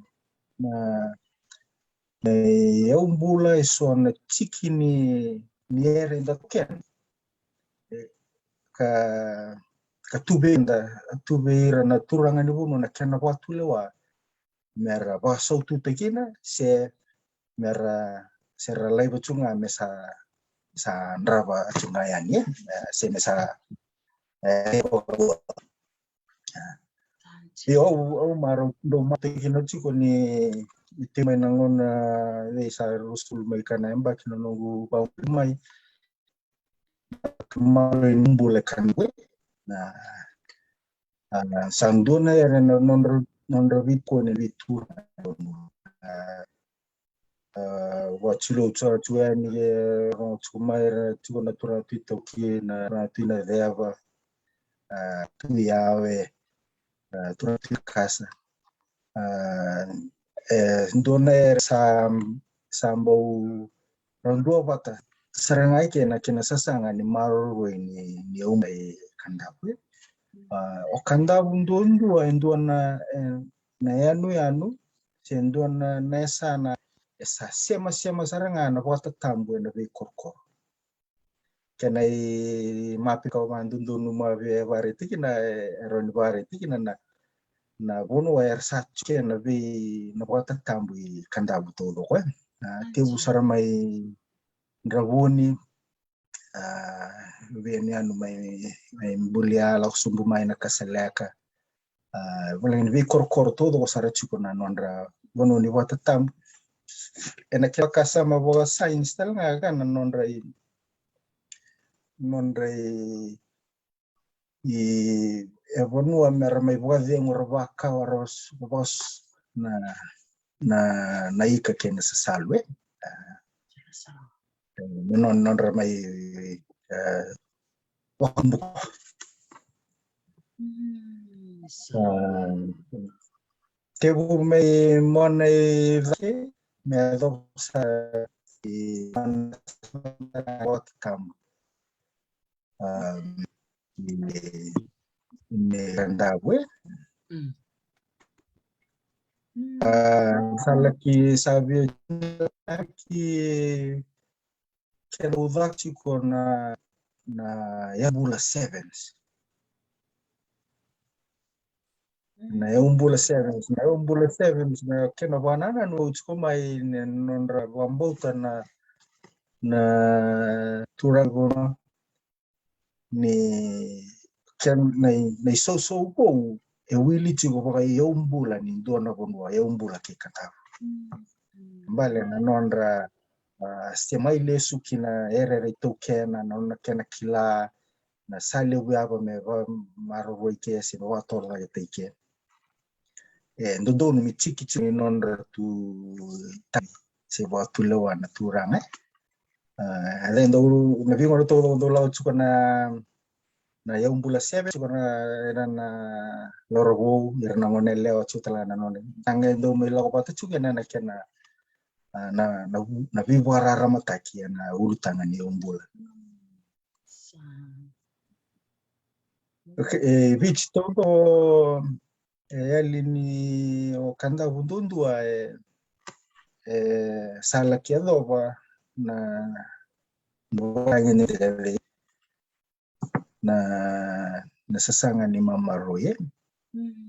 na, na yaubula e so na tiki ni, ni ere da kena. E, ka, ka tu vei da, tu vei ira na turaga ni vanua na kena vakatulewa me ra vakasaututaki kina, se me ra, se ra laiva tu ga me sa, sa drava tu ga yani, e, se me sa, e, io, au, au marau, dau marau kina tiko ni, ni tiko mai na gauna, e, sa ruasagavulu mai ka na yabaki na noqu vau mai. Maroroi ni bula e Kadavu. Na, a, sa dua na ere na nodra, nodra veitukuni, veitukuni. A, a, vakatilou sara tu yani, e, rogo tiko mai ra tiko na turaga Tui Taukei, na turaga Tui Naceva, a, Tui Yawe, a, turaga Tui Kasa. A, e dua na ere sa, sa bau ra duavata sara ga i ke na kena sasaga ni maroroi ni, ni yaubula e Kadavu. A, o Kadavu duadua e dua na, e, na yanuyanu, se dua na, na yasana e sa semasema sara ga na vakatatabu ena veikorokoro. Kena i mapi ka vakadodonu ma via vakaraitaki kina, e, e rawa ni vakaraitaki kina na, na vanua era sa tiko kina vei na vakatatabu i Kadavu taucoko, e. A, tevu sara mai Dravoni, a, veiyanuyanu mai, mai Bulia, lako sobu mai na Kasaleka. A, voleka ni veikorokoro taucoko sara tiko na nodra vanua ni vakatatabu. Ena kena vakasama vakasaenisi tale ga ka na nodra i, nodra i, i, e vanua me ra mai vakacegu ra vakawa ra s-, vaka s-, na, na, na ika kei na sasalu, e. A, e, me nodra, nodra mai, e, vakabuka. Mm, sa. A, tevu mai mona i cake, me yacova sa i mona i vakatatabu. A, i, i Kadavu, e. Mm. A, sa laki sa via ki kena ucati ko na, na Yaubula Sevens. Na Yaubula Sevens, na Yaubula Sevens, na kena vanana no tiko mai na nodra vabauta na, na turaga ni ken, na, na isausau vou e wili tiko vaka Yaubula ni dua na vanua, Yaubula kei Kadavu. Bale na nodra, a, se mai lesu ki na erere i taukena, na nona kena kila, na sa levu yava me vamaroroi ke se me vakatolaketaki ke. E dodonu me tiki tiko ni nodra tu tani se vakatulewa na turaga. A, e dau na veigauna taucoko dau lako tiko na, na Yaubula Sevens tiko na, ena na Lauravou, ira na gone yalewa tiko tale ga na nona. Taga e dau mai lako vata tiko ena na kena, a, na, na, na veivakararamataki ena ulutaga ni Yaubula. Okay, e Viti, taucoko e yali ni o Kadavu duadua e, e sa laki yacova na, na, na sasaga ni mamaroi, e.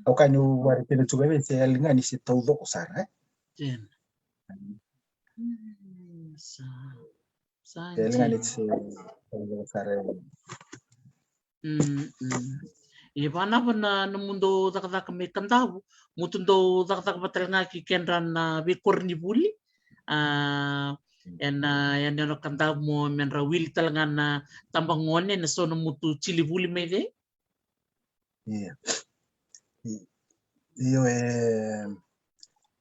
Au kaya ni vakaraica tiko vei se yali ga ni se taucoko sara, e. Sa, sa yali ga ni se taucoko sara, e. Mm, mm. E vanava na, na nomudou cakacaka mai Kadavu, mutu dou cakacaka vata tale ga ki kedra na veikoronivuli. A, ena, ena, ena Kadavu mo me dra wili tale ga na tabagone, na so na mutu jilivuli mai cei? Io. I-, io, e,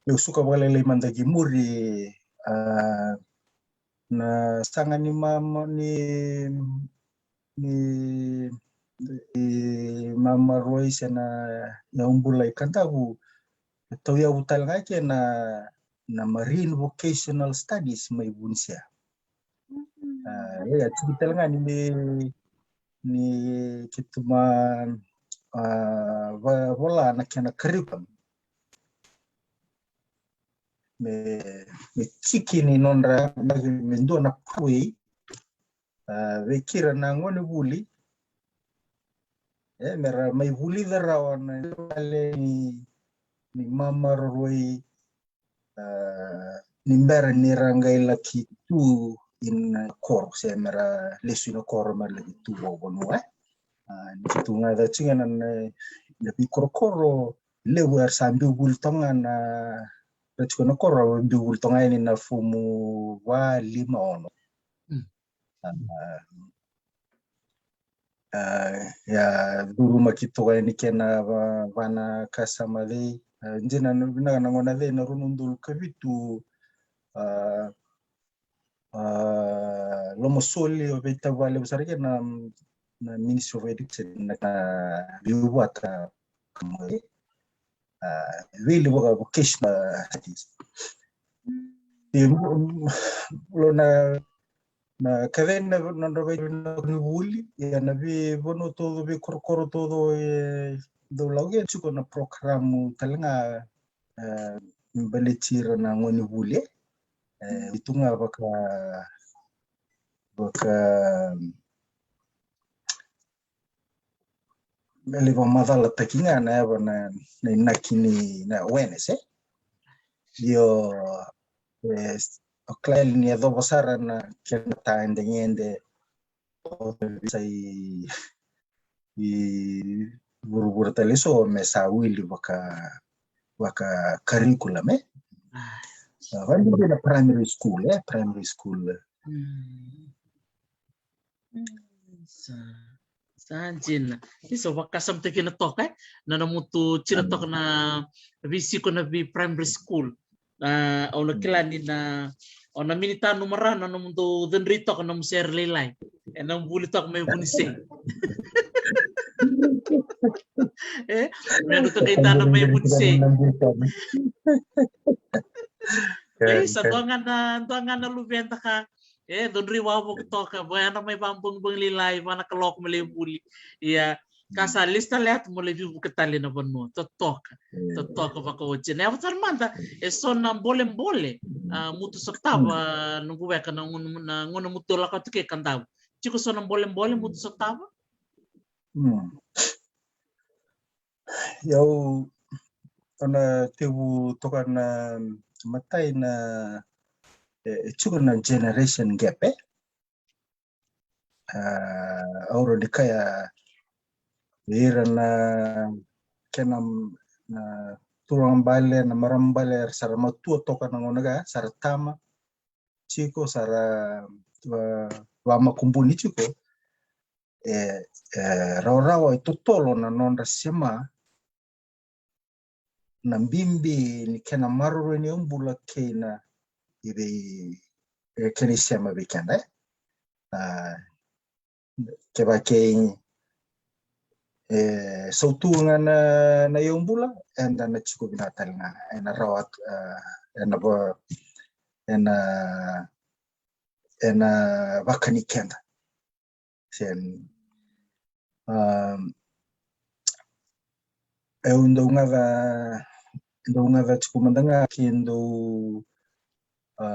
meu suka vakalailai mada ki muri, a, na saga ni mama, ni, ni, ni mamaroi se na Yaubula i Kadavu, e tauyavu tale ga ke na, na Marine Vocational Studies mai Vunisea. A, ia, tiki tale ga ni me, ni keitou ma, a, va-, vola na kena curriculum. Me, me tiki ni nodra, me, me dua na pathway, a, vei ira na gonevuli. E, mera mai vulica rawa na vale ni, ni mamaroroi, a, ni bera ni ra qai laki tu ina koro, se mera lesu ina koro mera laki tu vakavanua, e. A, ni tu ga ca tiko ga na, na, na veikorokoro levu era sa biu vuli toka ga na, ra tiko na koro, ra biu vuli toka ga yani na fomu va, lima, ono. Mm. A, a, ia, curumaki toka yani kena va-, va na kasama cei. A, dina na vinaka na gauna cei, na rua na udolu ka vitu, a, a, lomasoli o veitavalevu sara kei na, na Ministry of Education na, na viuvata ka mai. A, wili vaka vocational studies. Ia, lo na, na kacei na nodra vei na gonevuli, ia na veivanua taucoko, veikorokoro taucoko e dau lako ke tiko na program tale ga, e, baleti ira na gonevuli, e, e tu ga vaka, vaka me lai vakamacalataki ga na yava na, na inaki ni na awareness, e. Io, e, o kila ni yacova sara na kena tagane gedegede, o sa i, i vuravura tale so me sa wili vaka, vaka curriculum, e. A. A, vaka na primary school, e, primary school. Mm. Mm, sa, sa dina. Ni so vakasamataki na toka, e? Na, na mutu tiko na toka na veisiko na vei primary school. A, au na kila ni na, o na minita numara na nomudou cudrui toka na nomu sere lailai. E na vuli toka mai Vunisei. E, me na toka i tana mai Vunisei. E, sa dua ga na, dua ga na luveda ka e, cudrui wavoki toka, vaya na mai vabogibogililai, va na kaloko me lai vuli. Ia, Ka sa lesu tale atu mo lai veivuke tale na vanua. Totoka. Totoka vakaoti. Na yava tale mada, e so na bolebole, a, mutu sotava, noqu weka, na gauna, na gauna mutu lako atu ke Kadavu. Tiko so na bolebole mutu sotava? Au na tevu toka na matai na, e, e tiko na generation gap, e? A, au rawa ni kaya ira na kena, na turaga bale, na marama bale, era sa ra matua toka na gauna ka, sa ra tama tiko, sa ra, a, vamakubuni tiko. E, e rawarawa e totolo na nodra sema na bibi ni kena maroroi na yaubula kei na ivei, e, kena isema vei keda, e. A, kevaka e, e sautu ga na, na yaubula, eda na tiko vinaka tale ga, ena rawa, a, ena va, ena, ena vakani keda. Sen, a, eu dau gaca, dau gaca tiko mada ga ke dau, a,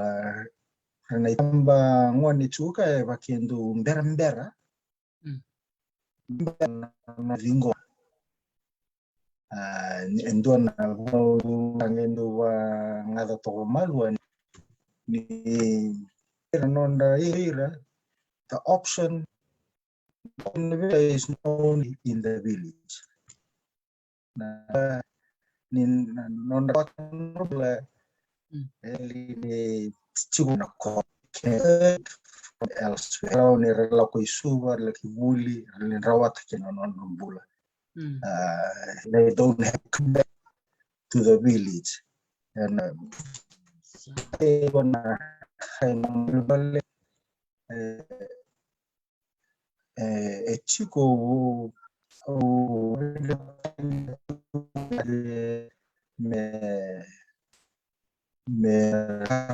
na itaba gone tiko ka e vaka e dau berabera. Bera na ciqoma. A, e dua na vanua e dau vagaca toka malua ni ira nodra ira, the option is known in the village. Na, ni, na, nodra vata nodra bula, e li ni tiko na ko, ke from elsewhere. Rawa ni ra lako i Suva, ra lako i vuli, ra ni rawata kina nodra bula. A, they don't have to come back to the village. And, a, e, na, e, e tiko, o, o, me, me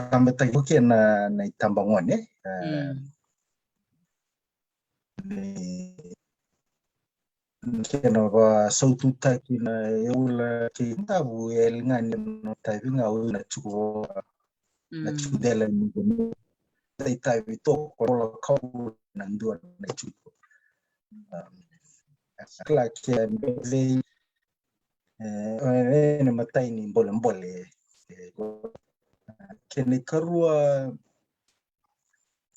rabataki ke na, na itaba gone, e, ni, ni kena vasaututaki na yaubula kei Kadavu, e ligani na tavi ga o na tiko, na tiko dela ni itavi toka, kola kau na dua na tiko. A, kila ke a bevei, e, e, ni matai ni bolebole, e, kena ikarua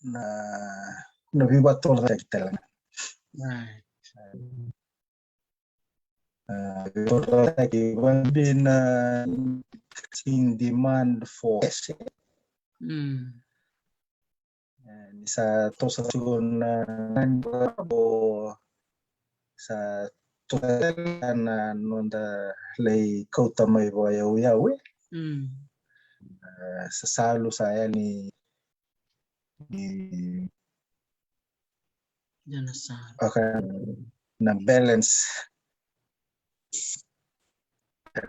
na, na veivatorocaketaki tale ga. A, veivatorocaketaki vakabibi na increasing demand for cash. E, ni sa toso tiko na nani, o sa toso tale na noda lai kauta mai vakayauyau, e. E, sa salu sa yani ni, ni, oka na balance.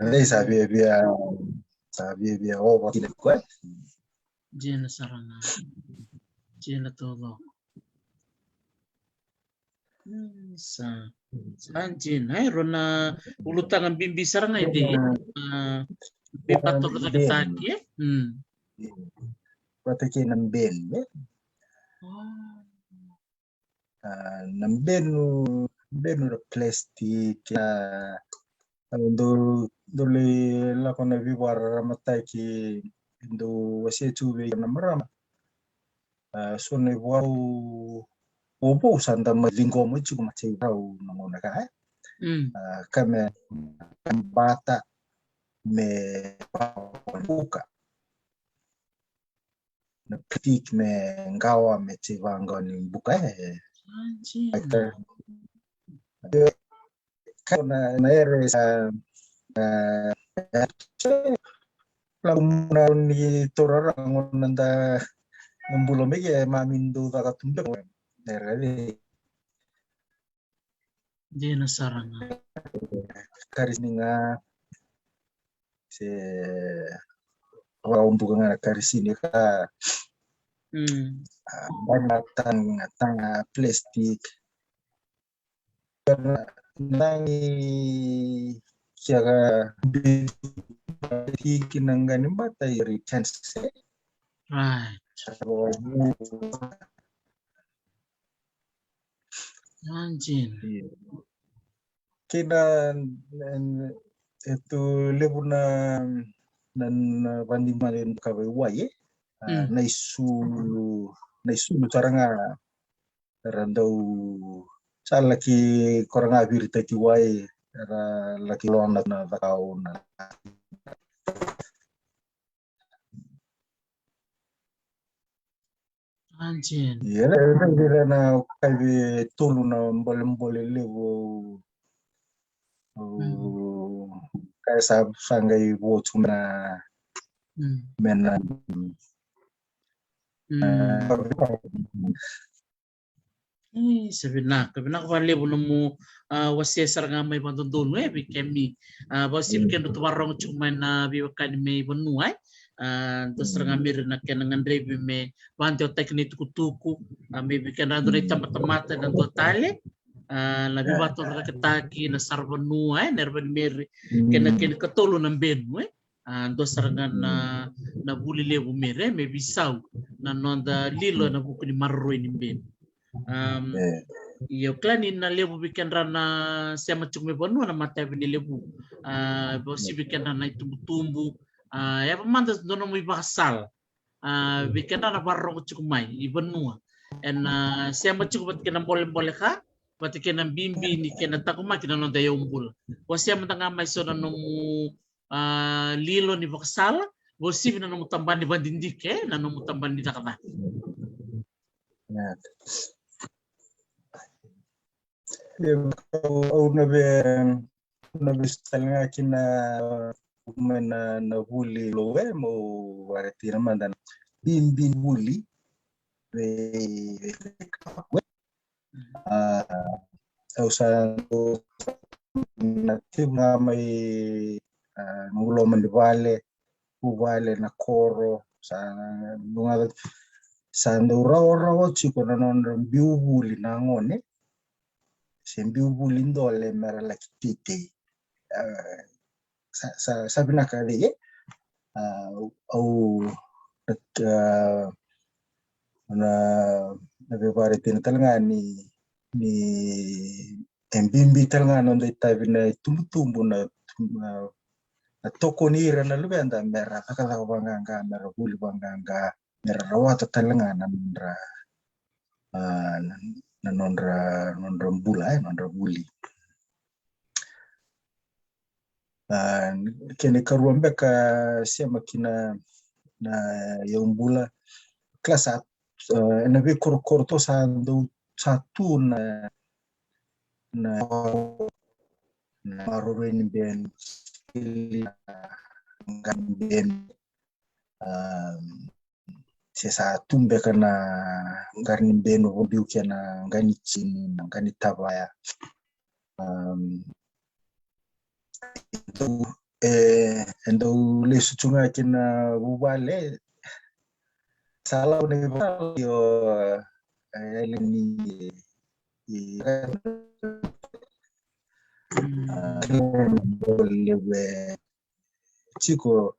Ni sa viavia, sa viavia ova kina koya. Dina sara ga. Dina taucoko. Sa, sa dina, e, rua na ulutaga bibi sara ga e dei, a, veivatorocaketaki, e? Vata kei na benu, e? A, na benu, benu ra plastic, a, dou, dou lai lako na veivakararamataki, dou wasea tu vei na marama. A, so na ivakarau vovou sa da mai ciqoma tiko mai Viti na gauna ka, e? A, ka me bata me buka. Na plastic me qawa me tei vaqawa ni buka, e. Ka na, na ere sa, e, la muna ni torara gona da na bula mai ke mami dou caka tu beka. Ere. Dina sara ga. Karisini ga se vakabuka ga na karisini ka. A, bana tanga, tanga plastic. nagi kia ka beti kina ga ni bata i ri tense. Right. Anjin. Kei na, e tu levu na, na, na vanimani ka vei wai, e? A, mm. Na isulu, na isulu sara ga era dau sa laki kora ga viritaki wai, era laki lona na cakau na. Anjin. Ia, era, era, era na kai vei tolu na bolebole levu. Mm. Au kaya sa, sa qai vo tu me na, mm, me na, mm, e, sa vinaka, vinaka vakalevu nomu, a, wasea sara ga mai vakadodonu, e, vei kemi, a, vakauasivi, mm, kedratou vakarorogo tiko mai na veiwekani mai vanua, e. A, dua sara ga, mm, meri na kena gadrevi me vakadewataki na itukutuku, a, me vei keda dua na itabatamata ena dua tale, a, na, e, veivakatorocaketaki na saravanua, e, na erava ni meri, mm, kei na, kena ikatolu na benu, e. A, dua sara ga na, mm, na vuli levu meri, e, me veisau na noda lilo ena vuku ni maroroi ni benu. Am, e, ia au kila ni na levu vei kedra na sema tiko mai vanua na matayavi ni levu. A, vakauasivi vei kedra na itubutubu. A, yava mada dua nomu ivakasala, a, vei kedra na vakarorogo tiko mai i vanua ena, a, sema tiko vata kei na bolebole ka, vata kei na bibi ni kena taqomaki na noda yaubula. Wasea mada ga mai so na nomu, a, lilo ni vakasala, vakauasivi na nomu tabana ni vakadidike, e, na nomu tabana ni cakacaka. Ia, au, au na vei, au na vei tale ga kina mai na, na vuli lou, e, mo varatina mada na bibi ni vuli vei, vei, vei, a, au sa na tevu ga mai, a, noqu loma ni vale, vuvale, na koro, sa, sa dau rawarawa tiko na nodra biu vuli na gone se biu vuli dole mera laki teitei. A, sa, sa, sa vinaka vei, e? A, au, a, na, na veivakaraitaki tale ga ni, ni e bibi tale ga na noda itavi na itubutubu na, na, na tokoni ira na luveda mera cakacaka vaqaqa, mera vuli vaqaqa, mera rawata tale ga na nodra, a, na, na nodra, nodra bula, e, nodra vuli. A, kena ikarua beka sema kina na yaubula. Kila sa, a, ena veikorokoro to sa dau, sa tu na, na, na maroroi ni benu, qani benu, a, se sa tu beka na qari ni benu, vakabiu kina na qani tini, na qani tavaya. Am, e dau, e, e dau lesu tu ga kina vuvale. Sa lau na ivakasala, io, e, yali ni, i, a, levu e tiko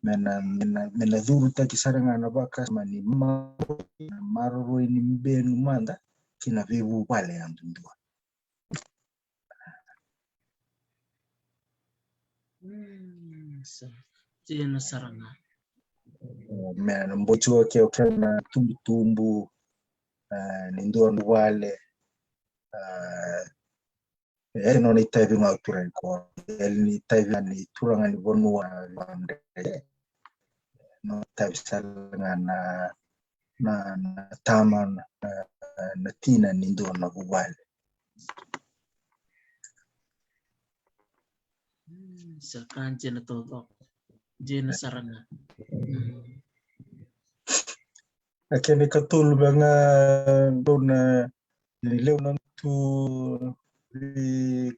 me na, me na, me na curutaki sara ga na vakasama ni ma-, na maroroi ni benu mada ki na veivuvale yadudua. Mm, sa, dina sara ga. Me na bau tiko ke, ke na tubutubu, e, ni dua na vale, e, e nona itavi ga o turaga ni koro, e ni itavi ga ni turaga ni vanua, e, nona itavi sara ga na, na, na tama, na, na tina ni dua na vuvale. Mm, sa ka dina taucoko. Dina sara ga. Mm. A kena ikatolu beka ga, dua na, ni levu na tu vei,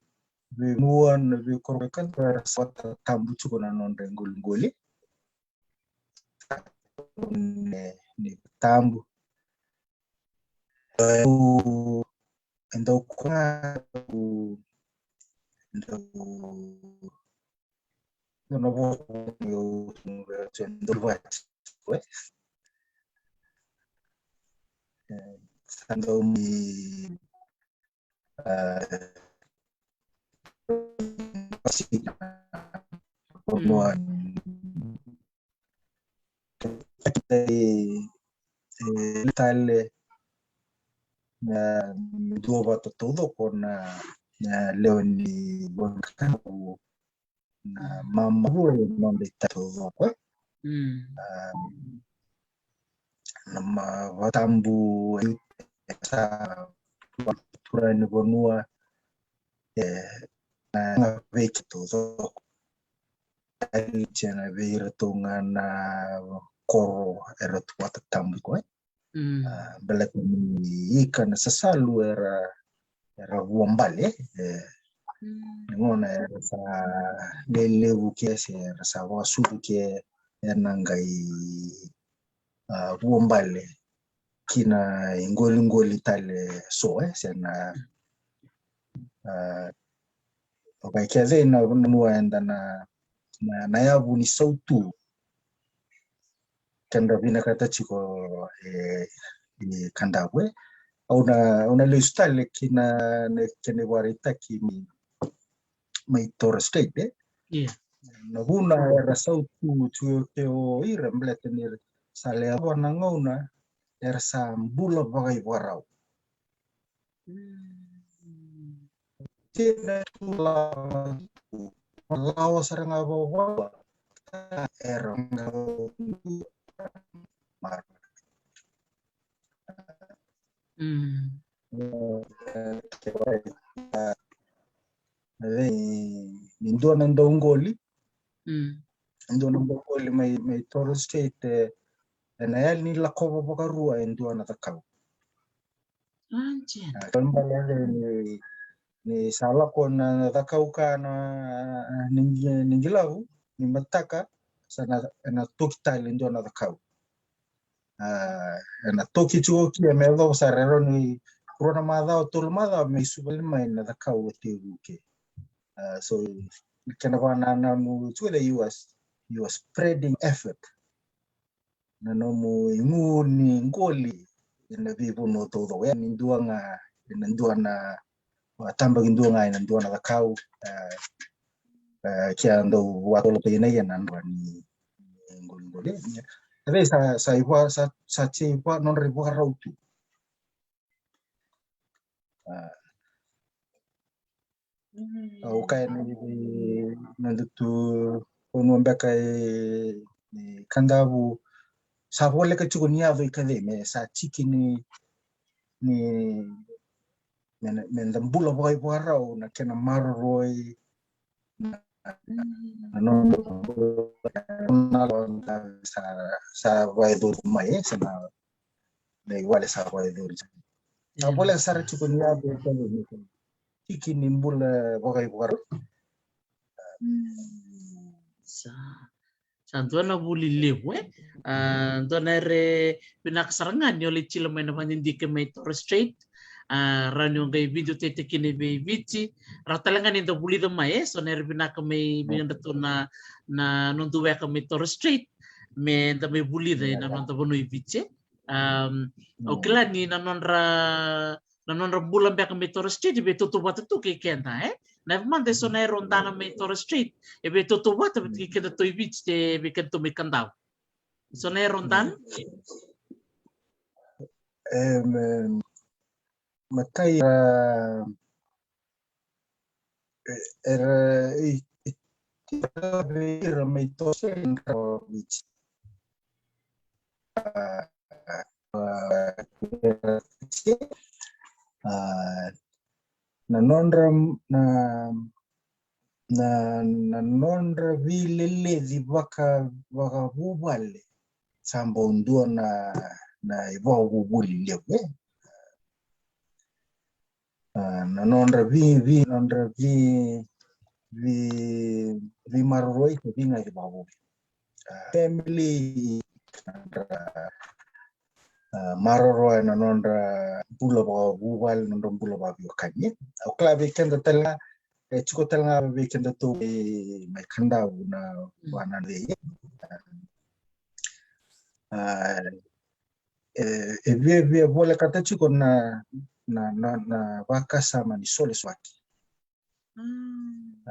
vei vanua, na veikorokoro, era sa vata tabu tiko na nodra iqoliqoli. Ni, ni tabu. Au, e dau koya, dau, dau na vo, dau vati, sa dau ni, a, vanua. E, e, tale na dua vata taucoko na, na lewe ni vanua na mama rua e noda itau taucoko. Mm. A, na ma vatabu e sa tura ni vanua e na vei keitou taucoko. Tale tena vei iratou ga na koro era tu vata tabu ko e. Mm. A, baleta ni ika na sasalu era, era vuabale, e, mm, na gona era sa lelevu ke se era sa vakasucu ke ena qai, a, vuabale ki na iqoliqoli tale so, e, se na, a, o kai kece na vanua eda na, na, na yavu ni sautu. Keda vinakata tiko, e, e Kadavu, e. Au na, au na lesu tale ki na, na kena ivakaraitaki mai, mai Torres Strait, e. Io. Na vuna era sautu tiko ke o ira, baleta ni ra sa lewa na gauna era sa bula vakaivakarau. Mm. Tina tu lawa, lawa sara ga vakavalua. Era ga. Mm. Ni dua na dauqoli. Mm. Dua na dauqoli mai, mai Torres Strait, e, ena yali ni lakova vakarua e dua na cakau. Anjia. A, kena ibalebale ni, ni sa lako na cakau ka na, ni, ni qilavu, ni mataka, sa na, ena toki tale e dua na cakau. A, ena toki tiko ke me yacova sara e rawa ni rua na macawa, tolu macawa me suka mai na cakau e tekivu ke. A, so, kena vakanananu tiko, e, you are, you are spreading effort. Na nomu igu ni qoli ena veivanua taucoko, e, ni dua ga, ena dua na, a, tabaki dua ga ena dua na cakau, e, e, ke a dau vakatolotaki na kena dua ni qoliqoli. E, sa, sa iva, sa, sa, sa iva, nodra ivakarau tu. A, au kaya ni, ni noda tu vanua beka e, e Kadavu, sa voleka tiko ni yaco i kece me sa tiki ni, ni, me, me da bula vakaivakarau na kena maroroi, na, na noda sa, sa vakayacori mai, e, sa na, na iwali sa vakayacori. Sa voleka sara tiko ni yaco i kece me tiki ni bula vakaivakarau. Mm. Sa, sa dua na vuli levu, e. A, dua na yere vinaka sara ga ni o lai tiko mai na vakadidike mai Torres Strait. A, rawa ni o qai video tete kina vei Viti. Rawa tale ga ni da vulica mai, e, so na yere vinaka mai vei kedatou na, na noda weka mai Torres Strait. Me da mai vulica ena noda vanua i Viti, e. Am, au kila ni na nodra, na nodra bula beka mai Torres Strait e veitautauvata tu kei keda, e? Na yava mada e so na yere o dana mai Torres Strait e veitautauvata vata kei kedatou i Viti, e, vei kedatou mai Kadavu. So na yere o dana? Em, em, matai, a, e, era, e, e, era mai Torres Strait, a, a, a, na nodra, na, na, na nodra veileleci vaka, vakavuvale sa bau dua na, na ivakavuvuli levu, e. A, na nodra vei, vei, nodra vei, vei, veimaroroi ka veigaci vakavuvuli. A, family, nodra, a, maroroya na nodra bula vakavuvale, nodra bula vakaveiwekani. Au kila vei keda tale ga, e tiko tale ga vei kedatou mai, mai Kadavu na vananei. A, e, e via, via volekata tiko na, na, na, na vakasama ni solesolevaki. Mm. A,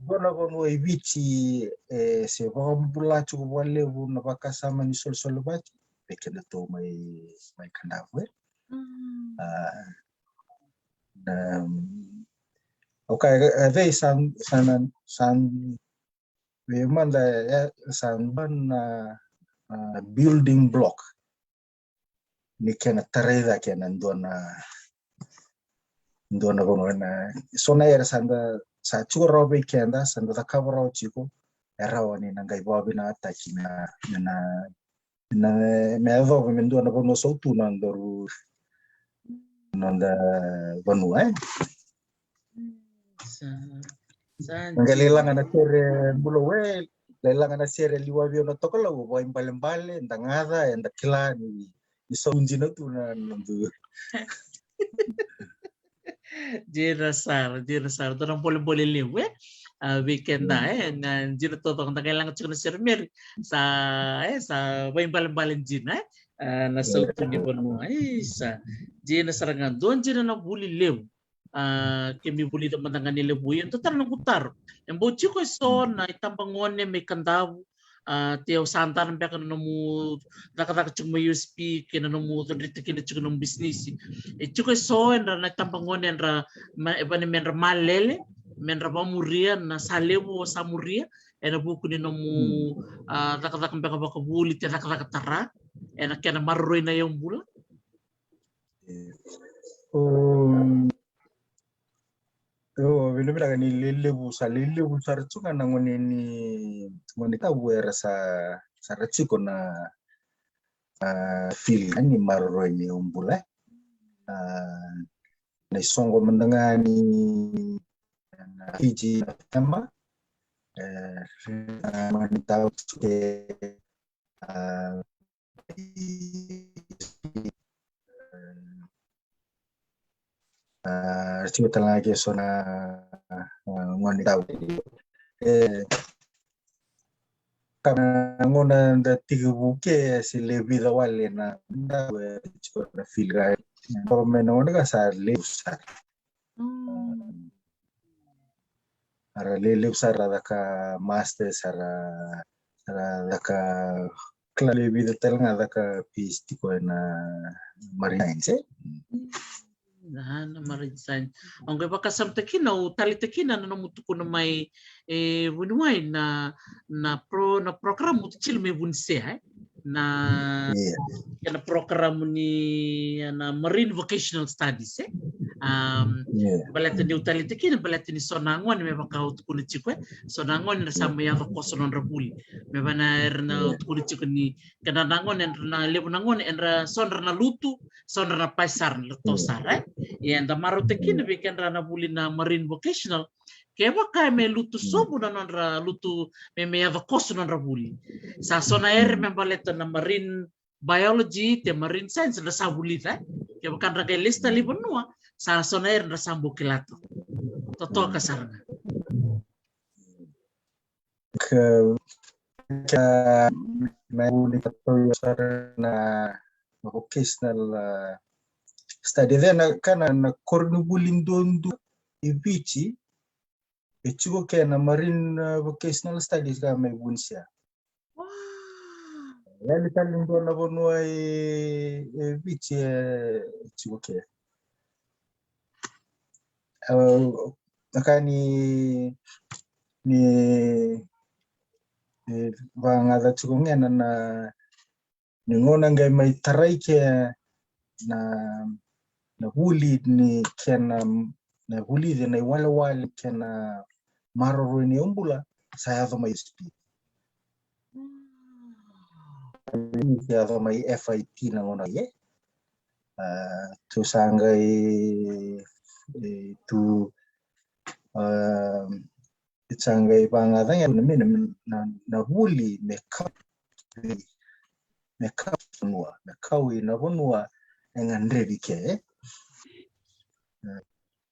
dua na vanua i Viti, e, se vakabula tiko vakalevu na vakasama ni solesolevaki, vei kedatou mai, mai Kadavu, e. Mm. A, na, okay, e, e, sa, sa, na, sa, vei mada, e, sa dua na, a, building block ni kena tarai cake na dua na, dua na vanua. Na, so na era sa da, sa tiko rawa vei keda, sa da cakava rawa tiko, e rawa ni na qai vakavinavinakataki na, na, na, me yacova me dua na vanua sautu na nodaru, noda vanua, e. Sa, sa, qai lai laga na sere, Bulou, e, lai laga na sere liwavi au na tokalau, vakaibalebale, da gaca, eda kila ni, ni sautu dina tu na noda. Dina sara, dina sara, dua na bolebole levu, e. A, vei keda, mm, e, na dina taucoko da qai laga tiko na sere Meri. Sa, e, sa vakaibalebale dina, e. A, na sautu ni vanua, e, sa. Dina sara ga, dua dina na vuli levu. A, keimami vulica mada ga ni levu. Ia, dua tale na noqu taro. E bau tiko eso na itabagone mai Kadavu, a, te o sa dara beka na nomu cakacaka tiko mai U S P kei na nomu cudrita kina tiko nomu bisinisi. E tiko eso era na itabagone era ma, e vani me ra malele, me ra vamuria na sa levu o sa muria ena vuku ni nomu, mm, a, cakacaka beka vakavuli, te cakacaka tara ena kena maroroi na yaubula. E, o, o, vinavinaka ni lelevu, sa lelevu sara tu ga na gone ni, gone ni Kadavu era sa, sa ra tiko na, a, fili ni maroroi ni yaubula. A, na isoqo mada ga ni, na Fiji na Fema, e, na gone ni Kadavu, e, a, a, tiko tale ga ke so na, a, gone ni Kadavu. E, ka na gauna da tekivu ke se levu vica wale na, na, e, tiko na fili ga. Ka me na gauna ka sa levu sara. Mm. A, ra lelevu sara ra caka masters, a ra, ra caka, kila, levu vica tale ga caka PhD tiko ena marine science, e? Mm. A, na marine science. Au qai vakasamataka kina, au taleitaka kina na nomu tukuna mai, e, vuniwai na, na pro, na program o tu kina mai Vunisea, e? Na, yeah, kena program ni, a, na Marine Vocational Studies, e? Um, yeah. Baleta niu taleitaka kina, baleta ni so na gone me vaka au tukuna tiko, e? So na gone era sa mai yaco koso nodra vuli. Me vaka era na, yeah, tukuna tiko ni kena na gone, era na levu na gone, era so dra na lutu, so dra na pai sara, na lutu, mm, sara, e? Ia eda marautaka kina, mm, vei kedra na vuli na Marine Vocational, kevaka me lutu, mm, sobu na nodra lutu, me, me yaco koso nodra vuli. Sa so na ere, mm, me baleta na marine biology, te marine science, dra sa vulica, e? Kevaka dra qai lesu tale i vanua, sa so na ere dra sa bau kila toka. Totoka sara ga. Ka, ka, na vuli ka toka sara na vocational, a, study. Then, a, ka na, na koronivuli duadua i Viti, e tiko ke na Marine, a, Vocational Studies ka mai Vunisea. Wow. Yali tale ni dua na vanua e, e Viti, e, e tiko ke. A, na ka ni, ni, e, vagaca tiko ge na, na, ni gauna qai mai tarai ke na, na vuli ni kena, na vulici na iwalewale kei na maroroi ni yaubula, sa yaco mai U S P. Sa yaco mai F I T na gauna, e? A, tu sa qai, e, tu, a, e sa qai vagaca ga na, na, na, na vuli me ka, me kau vanua, me kau i na vanua e gadrevi ke.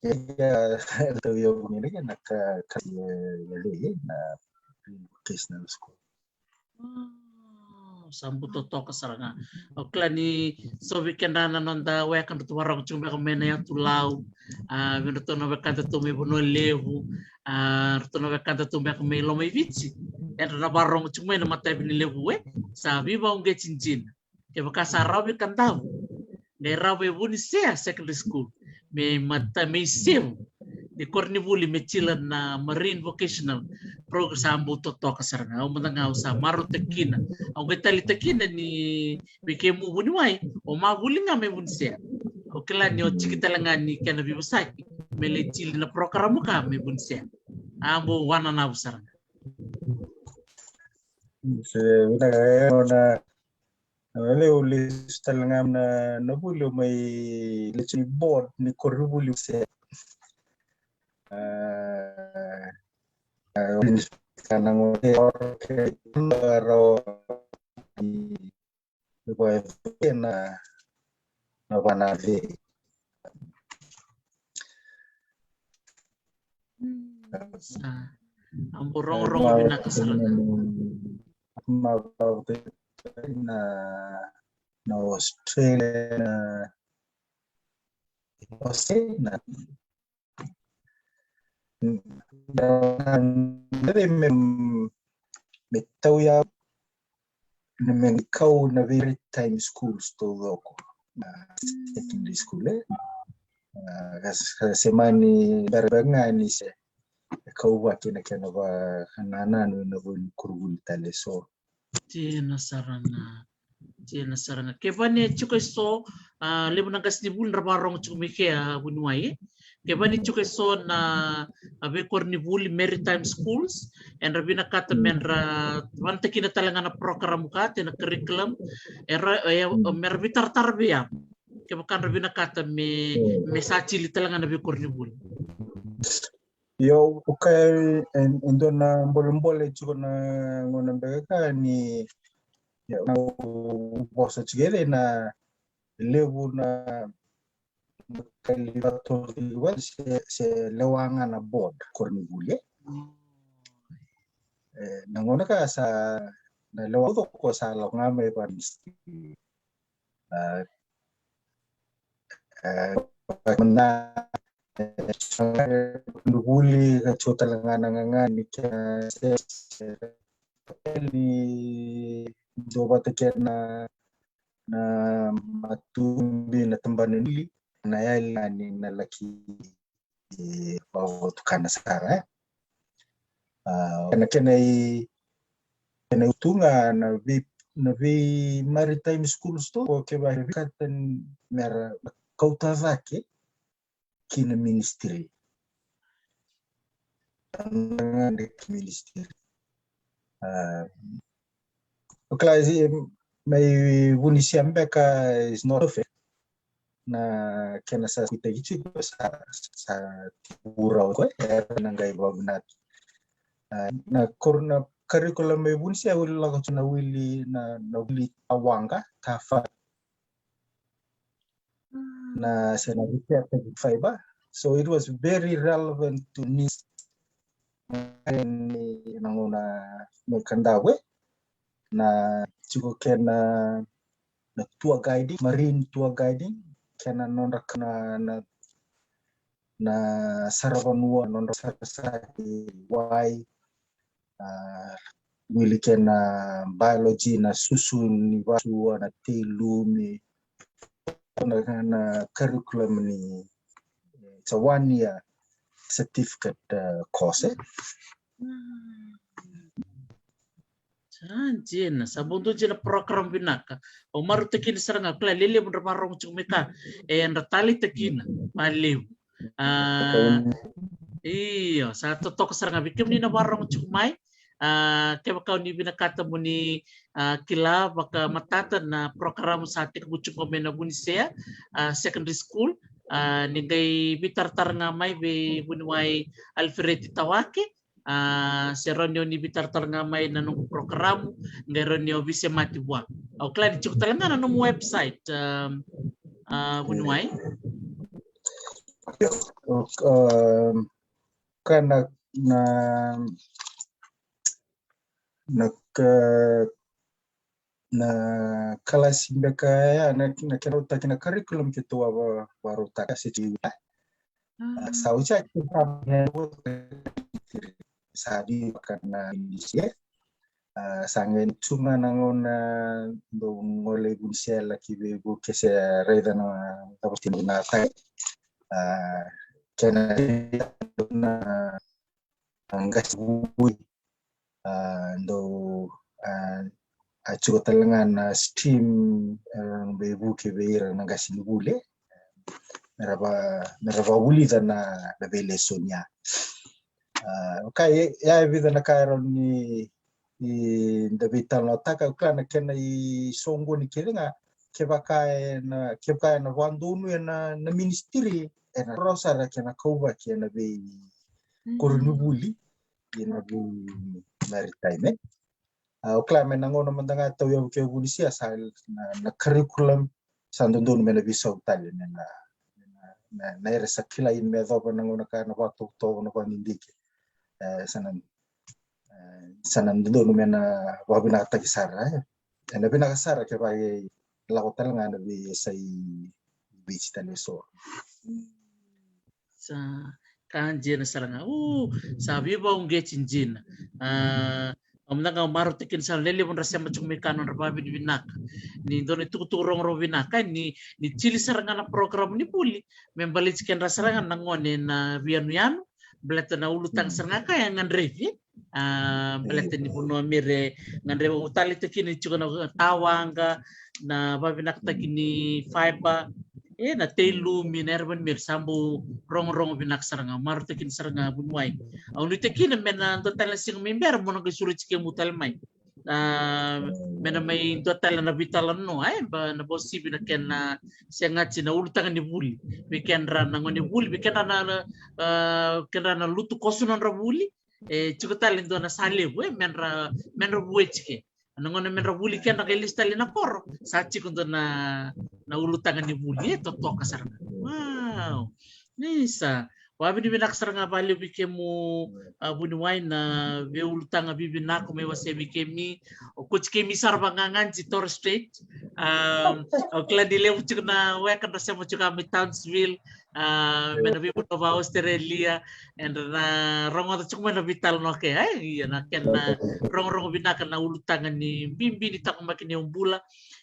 E, e, e, tau ia vunileke na ka, ka, e, e, e, na vocational school. Wow, sa buto toka sara ga. Au kila ni so vei keda na noda weka da tu vakarorogo tiko beka mai na yatu Lau. A, vei ratou na wekada tu mai Vanua Levu. A, ratou na wekada tu beka mai Lomaiviti. Era na vakarorogo tiko mai na matavi ni Levu, e. Sa veivakauqeti dina. Kevaka sa rawa vei Kadavu, qai rawa vei Vunisea Secondary School me mata, me isevu ni koronivuli me tila na Marine Vocational Program. Sa buto toka sara ga. Au mada ga au sa marautaka kina. Au qai taleitaka kina ni vei kemu vuniwai, o ma vuli ga mai Vunisea. Au kila ni o tiki tale ga ni kena veivosaki me lai tili na porokaramu ka mai Vunisea. A, bau wananavu sara ga. Se vinaka, e, na Na vale, au lesu tale ga na, na vuli, au mai lesu ni board ni koronivuli se. A, a, au ni sa na gone, okay, rawa ni, ni va e na, na vana vei. Sa, a bau rogorogo vinaka sara ga. Ma vavata na, na Australia, na Australia, na, na, me, me tauya na me kau na maritime schools taucoko, na secondary school, e. A, ka s-, ka se mani bera beka ga ni se kau vaki na kena vakanananu ena vuli ni koronivuli tale so. Dina sara ga. Dina sara ga. Kevaka ni tiko eso, a, levu na qasenivuli ra vakarorogo tiko mai ke, a, vuniwai, e. Kevaka ni tiko eso na, a, veikoronivuli, maritime schools, era vinakata me ra vakayagataka tale ga na porokaramu ka, te na curriculum, era, e, me ra veitaratara vei au. Kevaka era vinakata me, me sa tili tale ga na veikoronivuli. Io, okay, e, e dua na bolebole tiko na gauna beka ka ni, io, na vosa tiko e na levu na kalivato se, se lewa ga na board koronivuli. E, na gauna ka sa na lewa taucoko sa lako ga mai vani. A, a, na, e, vuli ka tiko tale ga na gaga ni kena se, se, ni dua vata kena na matubi na tabana ni vuli na yali ni na laki e, vakavotukana sara, e. A, kena, kena i, kena i tu ga na vei, na vei maritime schools tu, o kevaka e vinakata me ra kauta cake ki na ministry. Ministry. A, okay, mai Vunisea beka is not perfect. Na kena sa kuitaki tiko sa, sa tiko rau ko, e, na qai vavinatu. A, na kor-, na curriculum mai Vunisea wili lako tu na wili, na, na wili tawaqa, tafa. Na se na repair fiber. So it was very relevant to me. Ni na gauna mai Kadavu, e. Na tiko kena na tour guiding, marine tour guiding, kena nodra ka na, na, na saravanua, nodra sarasara i wai, a, wili kena biology, na susu ni vatu, na teilumi, na, na curriculum ni, e, it's a one year certificate, e, course, e. Sa dina, sa bau dua dina program vinaka. Au marautaka kina sara ga, kila lelevu dra vakarorogo tiko mai ka, e, dra taleitaka kina vakalevu. A, io, sa totoka sara ga vei kemuni na vakarorogo tiko mai. A, kevaka o ni vinakata mo ni, a, kila vakamatata na program sa tekivu tiko mai na Vunisea, a, Secondary School, a, ni qai veitaratara ga mai vei vuniwai Alfred Tawake, A, se rawa ni o ni veitaratara ga mai na noqu porokaramu, qai rawa ni o veisemati vua. Au kila ni tiko tale ga na nomu website, a, a, vuniwai. Ka na, na, na ka, na kalasi beka ya, na, na kena rautaki na curriculum keitou a va-, vakarautaka se ti. A, sa uca ki sa di ka na isi e. A, sa qai tu ga na gauna dou gole i Vunisela ki vei Vuke se raica na cava tiko na vinakataki. A, kena na qase vuli. A, dou, a, a tiko tale ga na stream, a, veivuke vei ira na qase ni vuli. Me ra va, me ra vavulica na, na veilesoni ya. A, okay, e, ya e vica na ka e rawa ni, ni da veitalanoataka, au kila na kena isoqoni kece ga, kevaka e na, kevaka e na vakadonui ena, na ministry, ena rawa sara kena kauvaki ena vei koronivuli, ena vei maritime. A, au kila me na gauna mada ga tau yavu ke Vunisia sa na, na curriculum sa dodonu me na veisau tale me na, na, na era sa kila ni me yacova na gauna ka na vakatovotovo na vakadidike. E, sa na, e, sa na dodonu me na vakavinakataki sara, e. E na vinaka sara kevaka e lako tale ga na veiyasai Viti tale eso. Sa ka dina sara ga. U, sa veivakauqeti dina. A, au mada ga au marautaka ni sa lelevu nodra sema tiko mai ka nodra vavinavinaka. Ni dua na itukutuku rogorogo vinaka, e, ni, ni tili sara ga na program ni vuli me baleti kedra sara ga na gone na veiyanuyanu, baleta na ulutaga sara ga ka e gadrevi. A, baleta ni vanua me ra gadreva, au taleitaka ni tiko na tawaqa, na vavinakataki ni fiber, e, na teilumi, na era vani me ra sa bau rogorogo vinaka sara ga, marautaka ni sara ga vuniwai. Au nuitaka ni me na dua tale na siga mai bera mo na qai sureti kemu tale mai. A, me na mai dua tale na veitalanoa, e, ba, na bau sivi na kena segati na ulutaga ni vuli vei kedra na gone vuli, vei kedra na, na, a, kedra na lutu koso nodra vuli. E tiko tale dua na sa levu, e, me ra, me ra vueti ke. Na gauna me ra vuli kedra qai lesu tale na koro, sa tiko dua na, na ulutaga ni vuli, e, totoka sara ga. Wow. Ni sa vavinavinaka sara ga vakalevu vei kemu, a, vuniwai na veiulutaga vivinaka mai wasea vei kemi. O koti kemi sara vagagadi Torres Strait. A, au kila ni levu tiko na weka dra sema tiko mai Townsville. A, me na veivanua va Australia, era na rogoca tiko mai na veitalanoa ke, e, ia na kena rogorogo vinaka na ulutaga ni bibi ni taqomaki ni yaubula.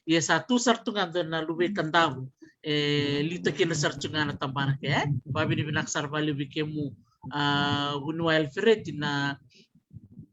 Ia sa tu sara tu ga dua na luvei Kadavu e liutaki kina sara tu ga na tabana ke, e. Vavinavinaka sara vakalevu vei kemu, a, vuniwai Alfereti na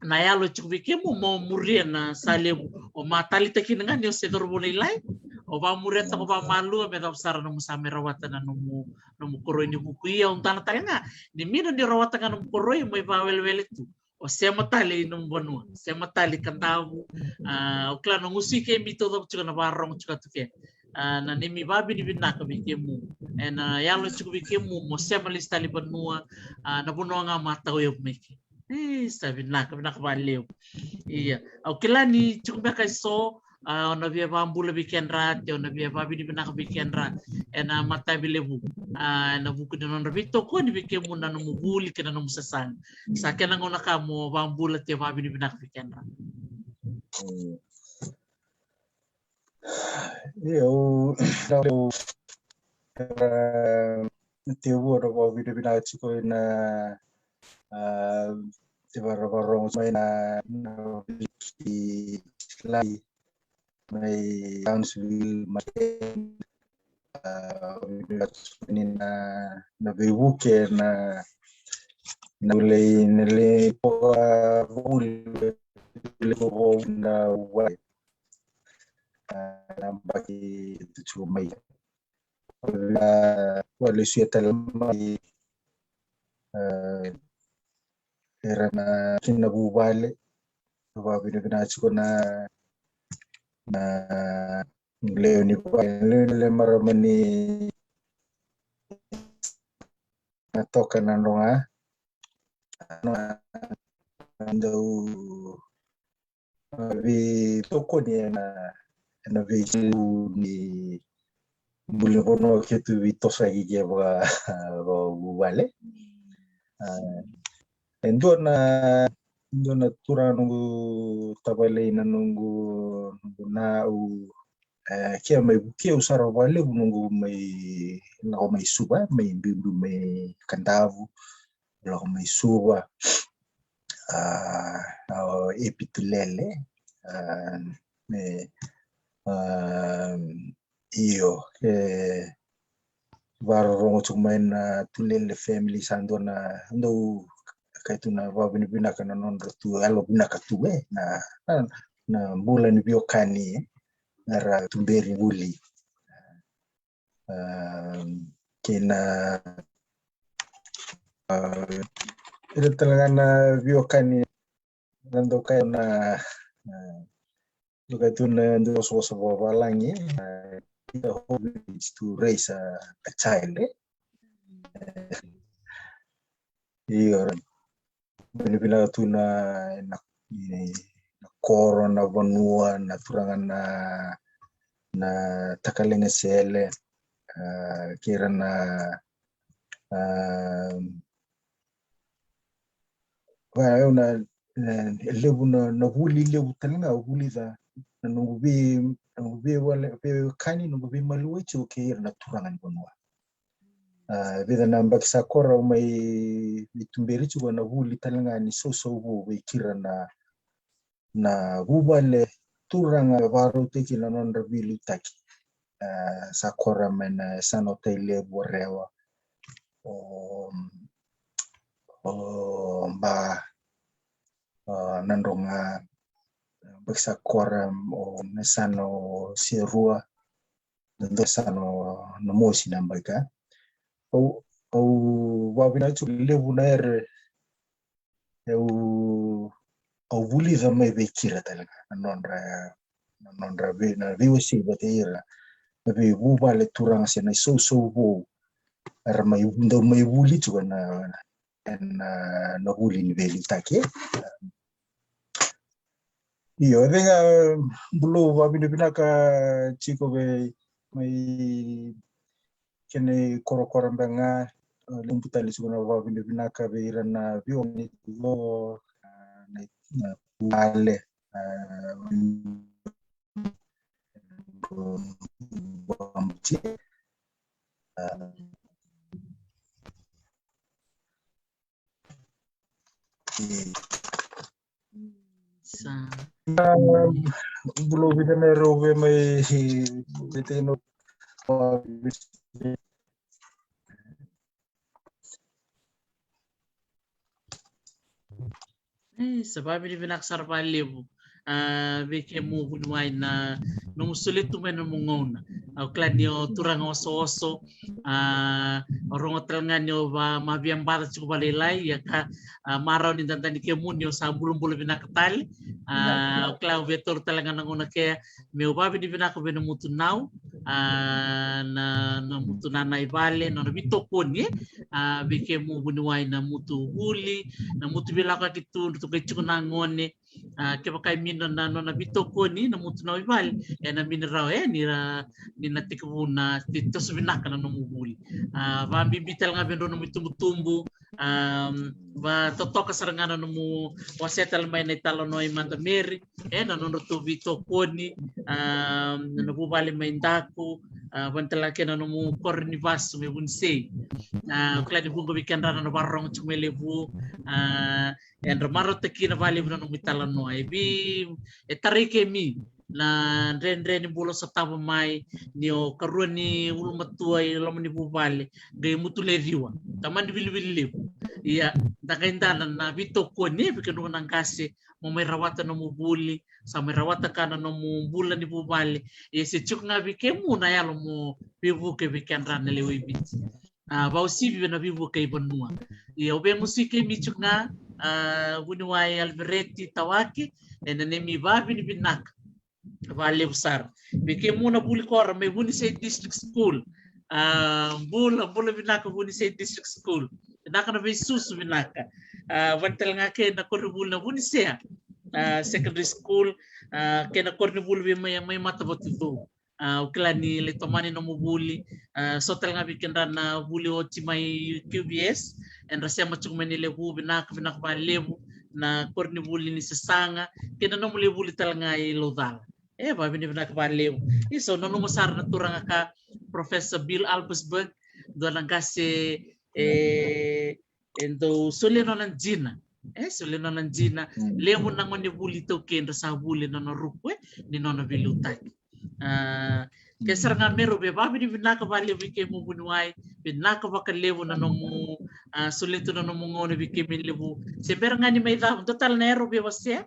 na yalo e tiko vei kemu mo muria na sa levu. O ma taleitaka kina ga ni o se cauravou na ilai, o vamuria toka vamalua me cava sara nomu sa mai rawata na nomu, nomu koroi ni vuku. Ia au dana tale ga ni mina ni rawata ga nomu koroi mo i vawelewele tu, o sema tale i nomu vanua, sema tale i Kadavu. A, au kila na gusu i kemi taucoko tiko na vakarorogo tiko tu ke. A, na neimi vavinavinaka vei kemu, e, na yalo e tiko vei kemu mo sema lesu tale i vanua. A, na vanua ga ma tauyavu mai ke. E, sa vinaka, vinaka vakalevu. Ia, au kila ni tiko beka eso, a, o na via vakabula vei kedra, te o na via vavinavinaka vei kedra ena matavi levu, a, ena vuku ni nodra veitokoni vei kemu na nomu vuli kei na nomu sasaga. Sa kena gauna ka mo vakabula te vavinavinaka vei kedra. Mm. Io, au, au, e, tevu au vakavinavinaka tiko ina, a, te vakarorogo mai na, na Viti Lai mai Townsville, mai, a, vinavinaka tiko ni na, na veivuke na, na ulei, na lei poka vuli, ulei poka na wai. A, na baki tu mai. A, valesuya tale mai, a, era na kina vuvale. Vavinavinaka tiko na, na lewe ni vale, lewe ni marama ni na toka na noga. dau veitokoni ena, ena veisiga ni buli vanua keitou veitosaki ke vaka, vakavuvale. A, e dua na, dua na turaga noqu tavalei na noqu, noqu na au, e, ke mai vukei au sara vakalevu noqu mai lako mai Suva, mai biubiu mai Kadavu, lako mai Suva. A, o Epi Tulele, a, me, a, io, e vakarorogo tiko mai na Tulele family, sa dua na, dau kai tu na vakavinavinaka na nodra tu, yalo vinaka tu, e, na, na, na bula ni veiwekani, e, era tuberi vuli. A, kei na, a, ira tale ga na veiwekani na dau kai na, a, dau kai tu na dau wasawasa vakavalagi, a, the whole village to raise a, a child, e. Io, vinavinaka tu na, na, na koro, na vanua, na turaga na, na Takalegasele, a, kei ira na, a, va, au na, na, levu na, na vuli levu tale ga au vulica na noqu vei, noqu veiwale, veiwekani, noqu veimaliwai tiko kei ira na turaga ni vanua. A, vica na yabaki sa kora au mai veituberi tiko na vuli tale ga ni sausau vou vei kira na, na vuvale turaga vakarautaki na nodra veiliutaki. A, sa kora mai na yasana o Tailevu, o Rewa, o, o Ba, a, Nadroga, yabaki sa kora, o, na yasana o Serua, na yasana o Namosi na yabaki. Au, au vakavinavinaka tiko levu na ere, au, au vulica mai vei kira tale ga na nodra, na nodra vei, na veiwasei vata ira na veivuvale turaga se na isausau vou era mai, dau mai vuli tiko na, ena, na vuli ni veiliutaki. Io, e vei ga, Bulou, vakavinavinaka tiko vei, mai kena ikorokoro beka ga, e, levu tale tiko na vakavinavinaka vei ira na veiwekani tiko, e, na, na vale, e, Sa. Bulou, vica na rau via mai, vei tei no. E, sa vakavinavinaka sara vakalevu. A, vei kemu vuniwai na nomu solia tu mai na nomu gauna. Au kila ni o turaga osooso, a, o rogo tale ga ni o va, ma via baca tiko vakalailai, ia ka, a, marau ni dada ni kemu ni o sa bulabula vinaka tale. A, au kila au via taura tale ga na gauna kea meu vakavinavinaka vei na mutunau, a, na, na mutu na, na i vale, na, na veitokoni, e, a, vei kemu vuniwai na mutu vuli, na mutu veilakoyaki tu, tu kai tiko na gone, a, kevaka e mini na, na, na veitokoni, na mutu na i vale, e na mini rawa, e, ni ra, ni na tekivu na, te toso vinaka na nomu vuli. A, vakabibi tale ga vei drau nomu itubutubu, a, vakatotoka sara ga na nomu wasea tale mai na italanoa i Mada Meri, e, na nodratou veitokoni, a, na vuvale mai Daku, a, vani tale ga kei na nomu koro ni vasu mai Vunisei. A, au kila ni vuqa vei kedra na vakarorogo tiko mai Levu, a, e dra marautaki kina vakalevu na nomu italanoa. E vei, e tarai kemi na dredre ni bula sotava mai, ni o karua ni ulumatua i loma ni vuvale, qai mutu le ciwa, tamani vilivili levu. Ia, da qai dana na veitokoni, e, vei kemudou na qase, mo mai rawata nomu vuli, sa mai rawata ka na nomu bula ni vuvale. Ia se tiko ga vei kemu na yalo mo veivuke vei kedra na lewe i Viti. A, vakauasivi vei na veivuke i vanua. Ia au via musu kemi tiko ga, a, vuniwai Alivereti Tawake, e na neimi vakavinavinaka vakalevu sara. Vei kemu na vuli kora mai Vunisei District School. A, bula, bula vinaka Vunisei District School. Vinaka na veisusu vinaka. A, vale tale ga kei na koronivuli na Vunisea, a, secondary school, a, kei na koronivuli vei mai, mai Matavatucou. A, au kila ni lai tomani nomu vuli, a, so tale ga vei kedra na vuli oti mai Q V S, edra sema tiko mai ni levu, vinaka, vinaka vakalevu na koronivuli ni sasaga, kei na nomu lai vuli tale ga i Laucala. E, vakavinavinaka vakalevu. Isa, au nanuma sara na turaga ka Professor Bill Albersberg, dua na qase, e, e dau solia nona dina. E, solia nona dina. Mm. Levu na gone vuli taukei dra sa vuli nona ruku, e, ni nona veiliutaki. A, ke sara ga me rau via vakavinavinaka vakalevu vei kemuni vuniwai, vinaka vakalevu na nomu, a, solia tu na nomu gauna vei kemuni levu. Se bera ga ni mai cava, dua tale na yalo via wasea,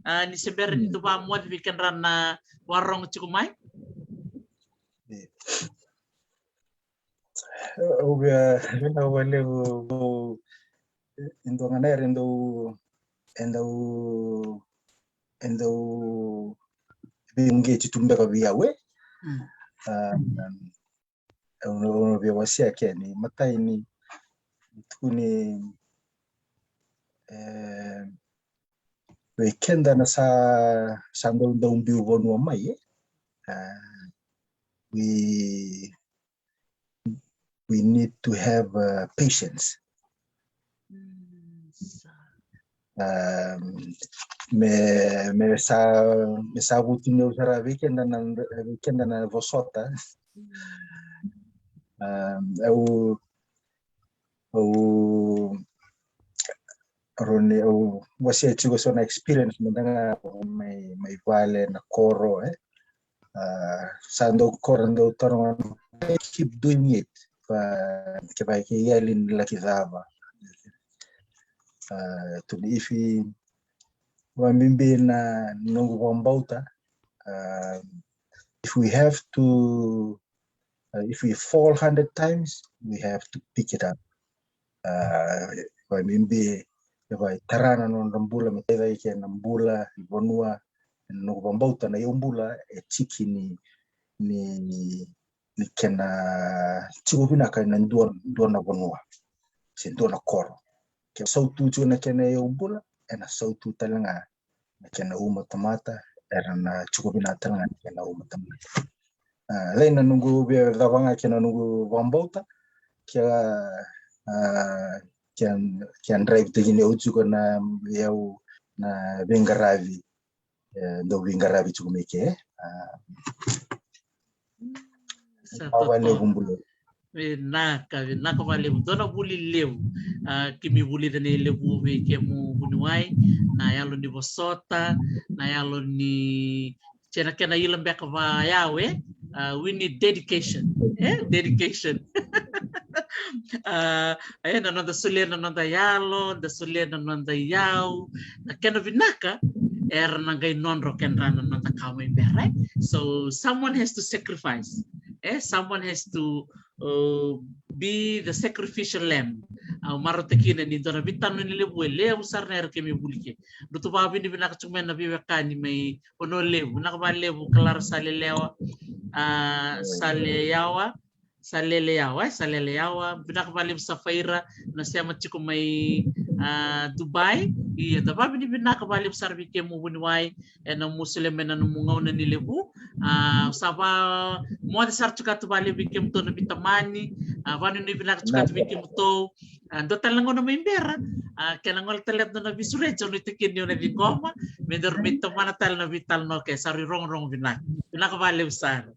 a, ni se bera ni dau vakamoce vei kedra na vakarorogo tiko mai. Au via, vinaka vakalevu, e dua ga na yalo e dau, e dau, e dau veiuqeti tu beka vei au, e. Mm. A, au na, au na via wasea ke ni matai ni tukuni, e, vei keda na sa, sa dau, dau biu vanua mai, e. A, we, we need to have, uh, patience. Mm, sa. Um, me, me sa, me sa vutuniyau sara vei keda na, vei keda na vosota. Mm. Um, au, au, au roni, au wasea tiko so na experience mada ga mai, mai vale na koro, e. A, sa dau koro dau taroga, keep doing it. Kevaka e yali ni laki cava. A, tukuni, if we, vakabibi na noqu vakabauta, a, if we have to, a, if we fall hundred times, we have to pick it up. A, vakabibi, kevaka e tara na nodra bula, me tara cake na bula i vanua, na noqu vakabauta na iyaubula e tiki ni, ni, ni kena tiko vinaka ena dua, dua na vanua se dua na koro. Ke sautu tiko na kena iyaubula, ena sautu tale ga na kena uma tamata, era na tiko vinaka tale ga na kena uma tamata. A, lai na noqu via cava ga kei na noqu vakabauta, ke a, a, ke a, ke a drive-taki ni au tiko na, au na veiqaravi, e, dau veiqaravi tiko mai ke. A, sa totoka. Vinaka, vinaka vakalevu. Dua na vuli levu. A, keimami vulica ni levu vei kemuni vuniwai, na yalo ni vosota, na yalo ni, se na kena ila beka vayau, e? A, we need dedication. E, dedication. A, e, na noda solia na noda yalo, da solia na noda iyau, na kena vinaka, era na qai nodra o kedra na noda ka mai bera, e? So someone has to sacrifice. E, someone has to, uh, be the sacrificial lamb. Au marautaka kina ni dua na veitalanoa ni levu e levu sara na era keimami vuli ke. Dou tu vakavinavinaka tiko mai na veiwekani mai Vanua Levu. Vinaka vakalevu Kalara Salelewa, a, Saleyawa, Saleleyawa, e, Saleleyawa. Vinaka vakalevu Safaira, na sema tiko mai, a, Dubai. Ia, da vakavinavinaka vakalevu sara vei kemuni vuniwai, ena nomu solia mai na nomu gauna ni levu. A, sa vakamoce sara tiko tu vakalevu vei kemutou na veitamani. A, vakanuinui vinaka tiko tu vei kemutou. A, dua tale na gauna mai bera, a, kena gole tale tu na veisureti, au nuitaka ni au na ciqoma me daru mai tomana tale na veitalanoa ke sa rui rogorogo vinaka. Vinaka vakalevu sara.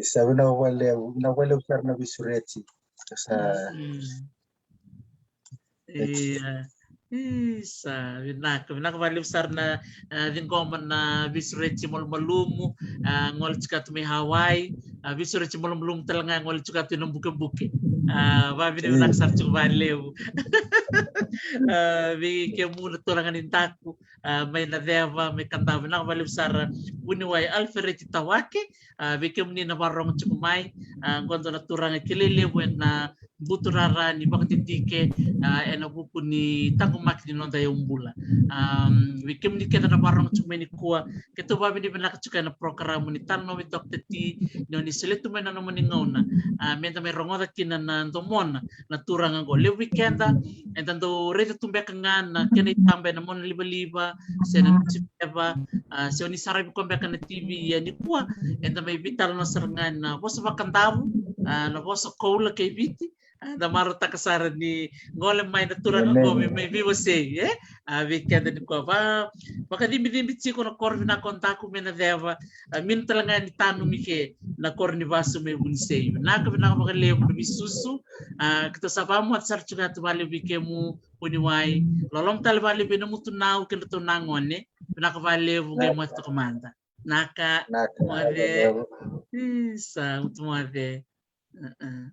Sa vinaka vakalevu, vinaka vakalevu sara na veisureti. Sa, mm. Ia. Isa, vinaka, vinaka vakalevu sara na, a, ciqoma na veisureti malumalumu, a, gole tiko tu mai Hawaii, a, veisureti malumalumu tale ga gole tiko tu ena bukebuke. A, vakavinavinaka sara tiko vakalevu. A, vei kemuni na turaga ni daku, a, mai Naceva, mai Kadavu, vinaka vakalevu sara vuniwai Alfereti Tawake, a, vei kemuni na vakarorogo tiko mai, a, qo dua na turaga kilai levu ena buturara ni vakadidike, ah, ena vuku ni taqomaki ni noda yaubula. Um, vei kemuni keda na varogo tiko mai nikua, keitou vakavinavinaka tiko ena porokaramu ni Talanoa vei Doctor T, ni o ni solia tu mai na nomuni gauna, ah, meda mai rogoca kina na domona na turaga oqo. Levu vei keda eda dau raica tu beka ga na kena itaba ena mona livaliva se na newspaper, ah, se o ni saravi koya beka na T V. Ia nikua eda mai veitalanoa sara ga ena vosa vakadavu, ah, na vosa koula kei Viti. Ah, da marautaka sara ni gole mai na turaga oqo me mai veivosei, e? Ah, vei keda nikua, va, vakacibicibi tiko na koro vinaka o Daku mai Naceva. Ah, minu tale ga ni tanumi ke na koro ni vasu mai Vunisei. Vinaka, vinaka vakalevu na veisusu. Ah, keitou sa vakamoce sara tiko ga tu vakalevu vei kemu vuniwai. Loloma tale vakalevu vei na mutunau kei na tou na gone. Vinaka vakalevu, qai moce toka mada. Naka, moce. Isa, mutu moce. Uh-uh.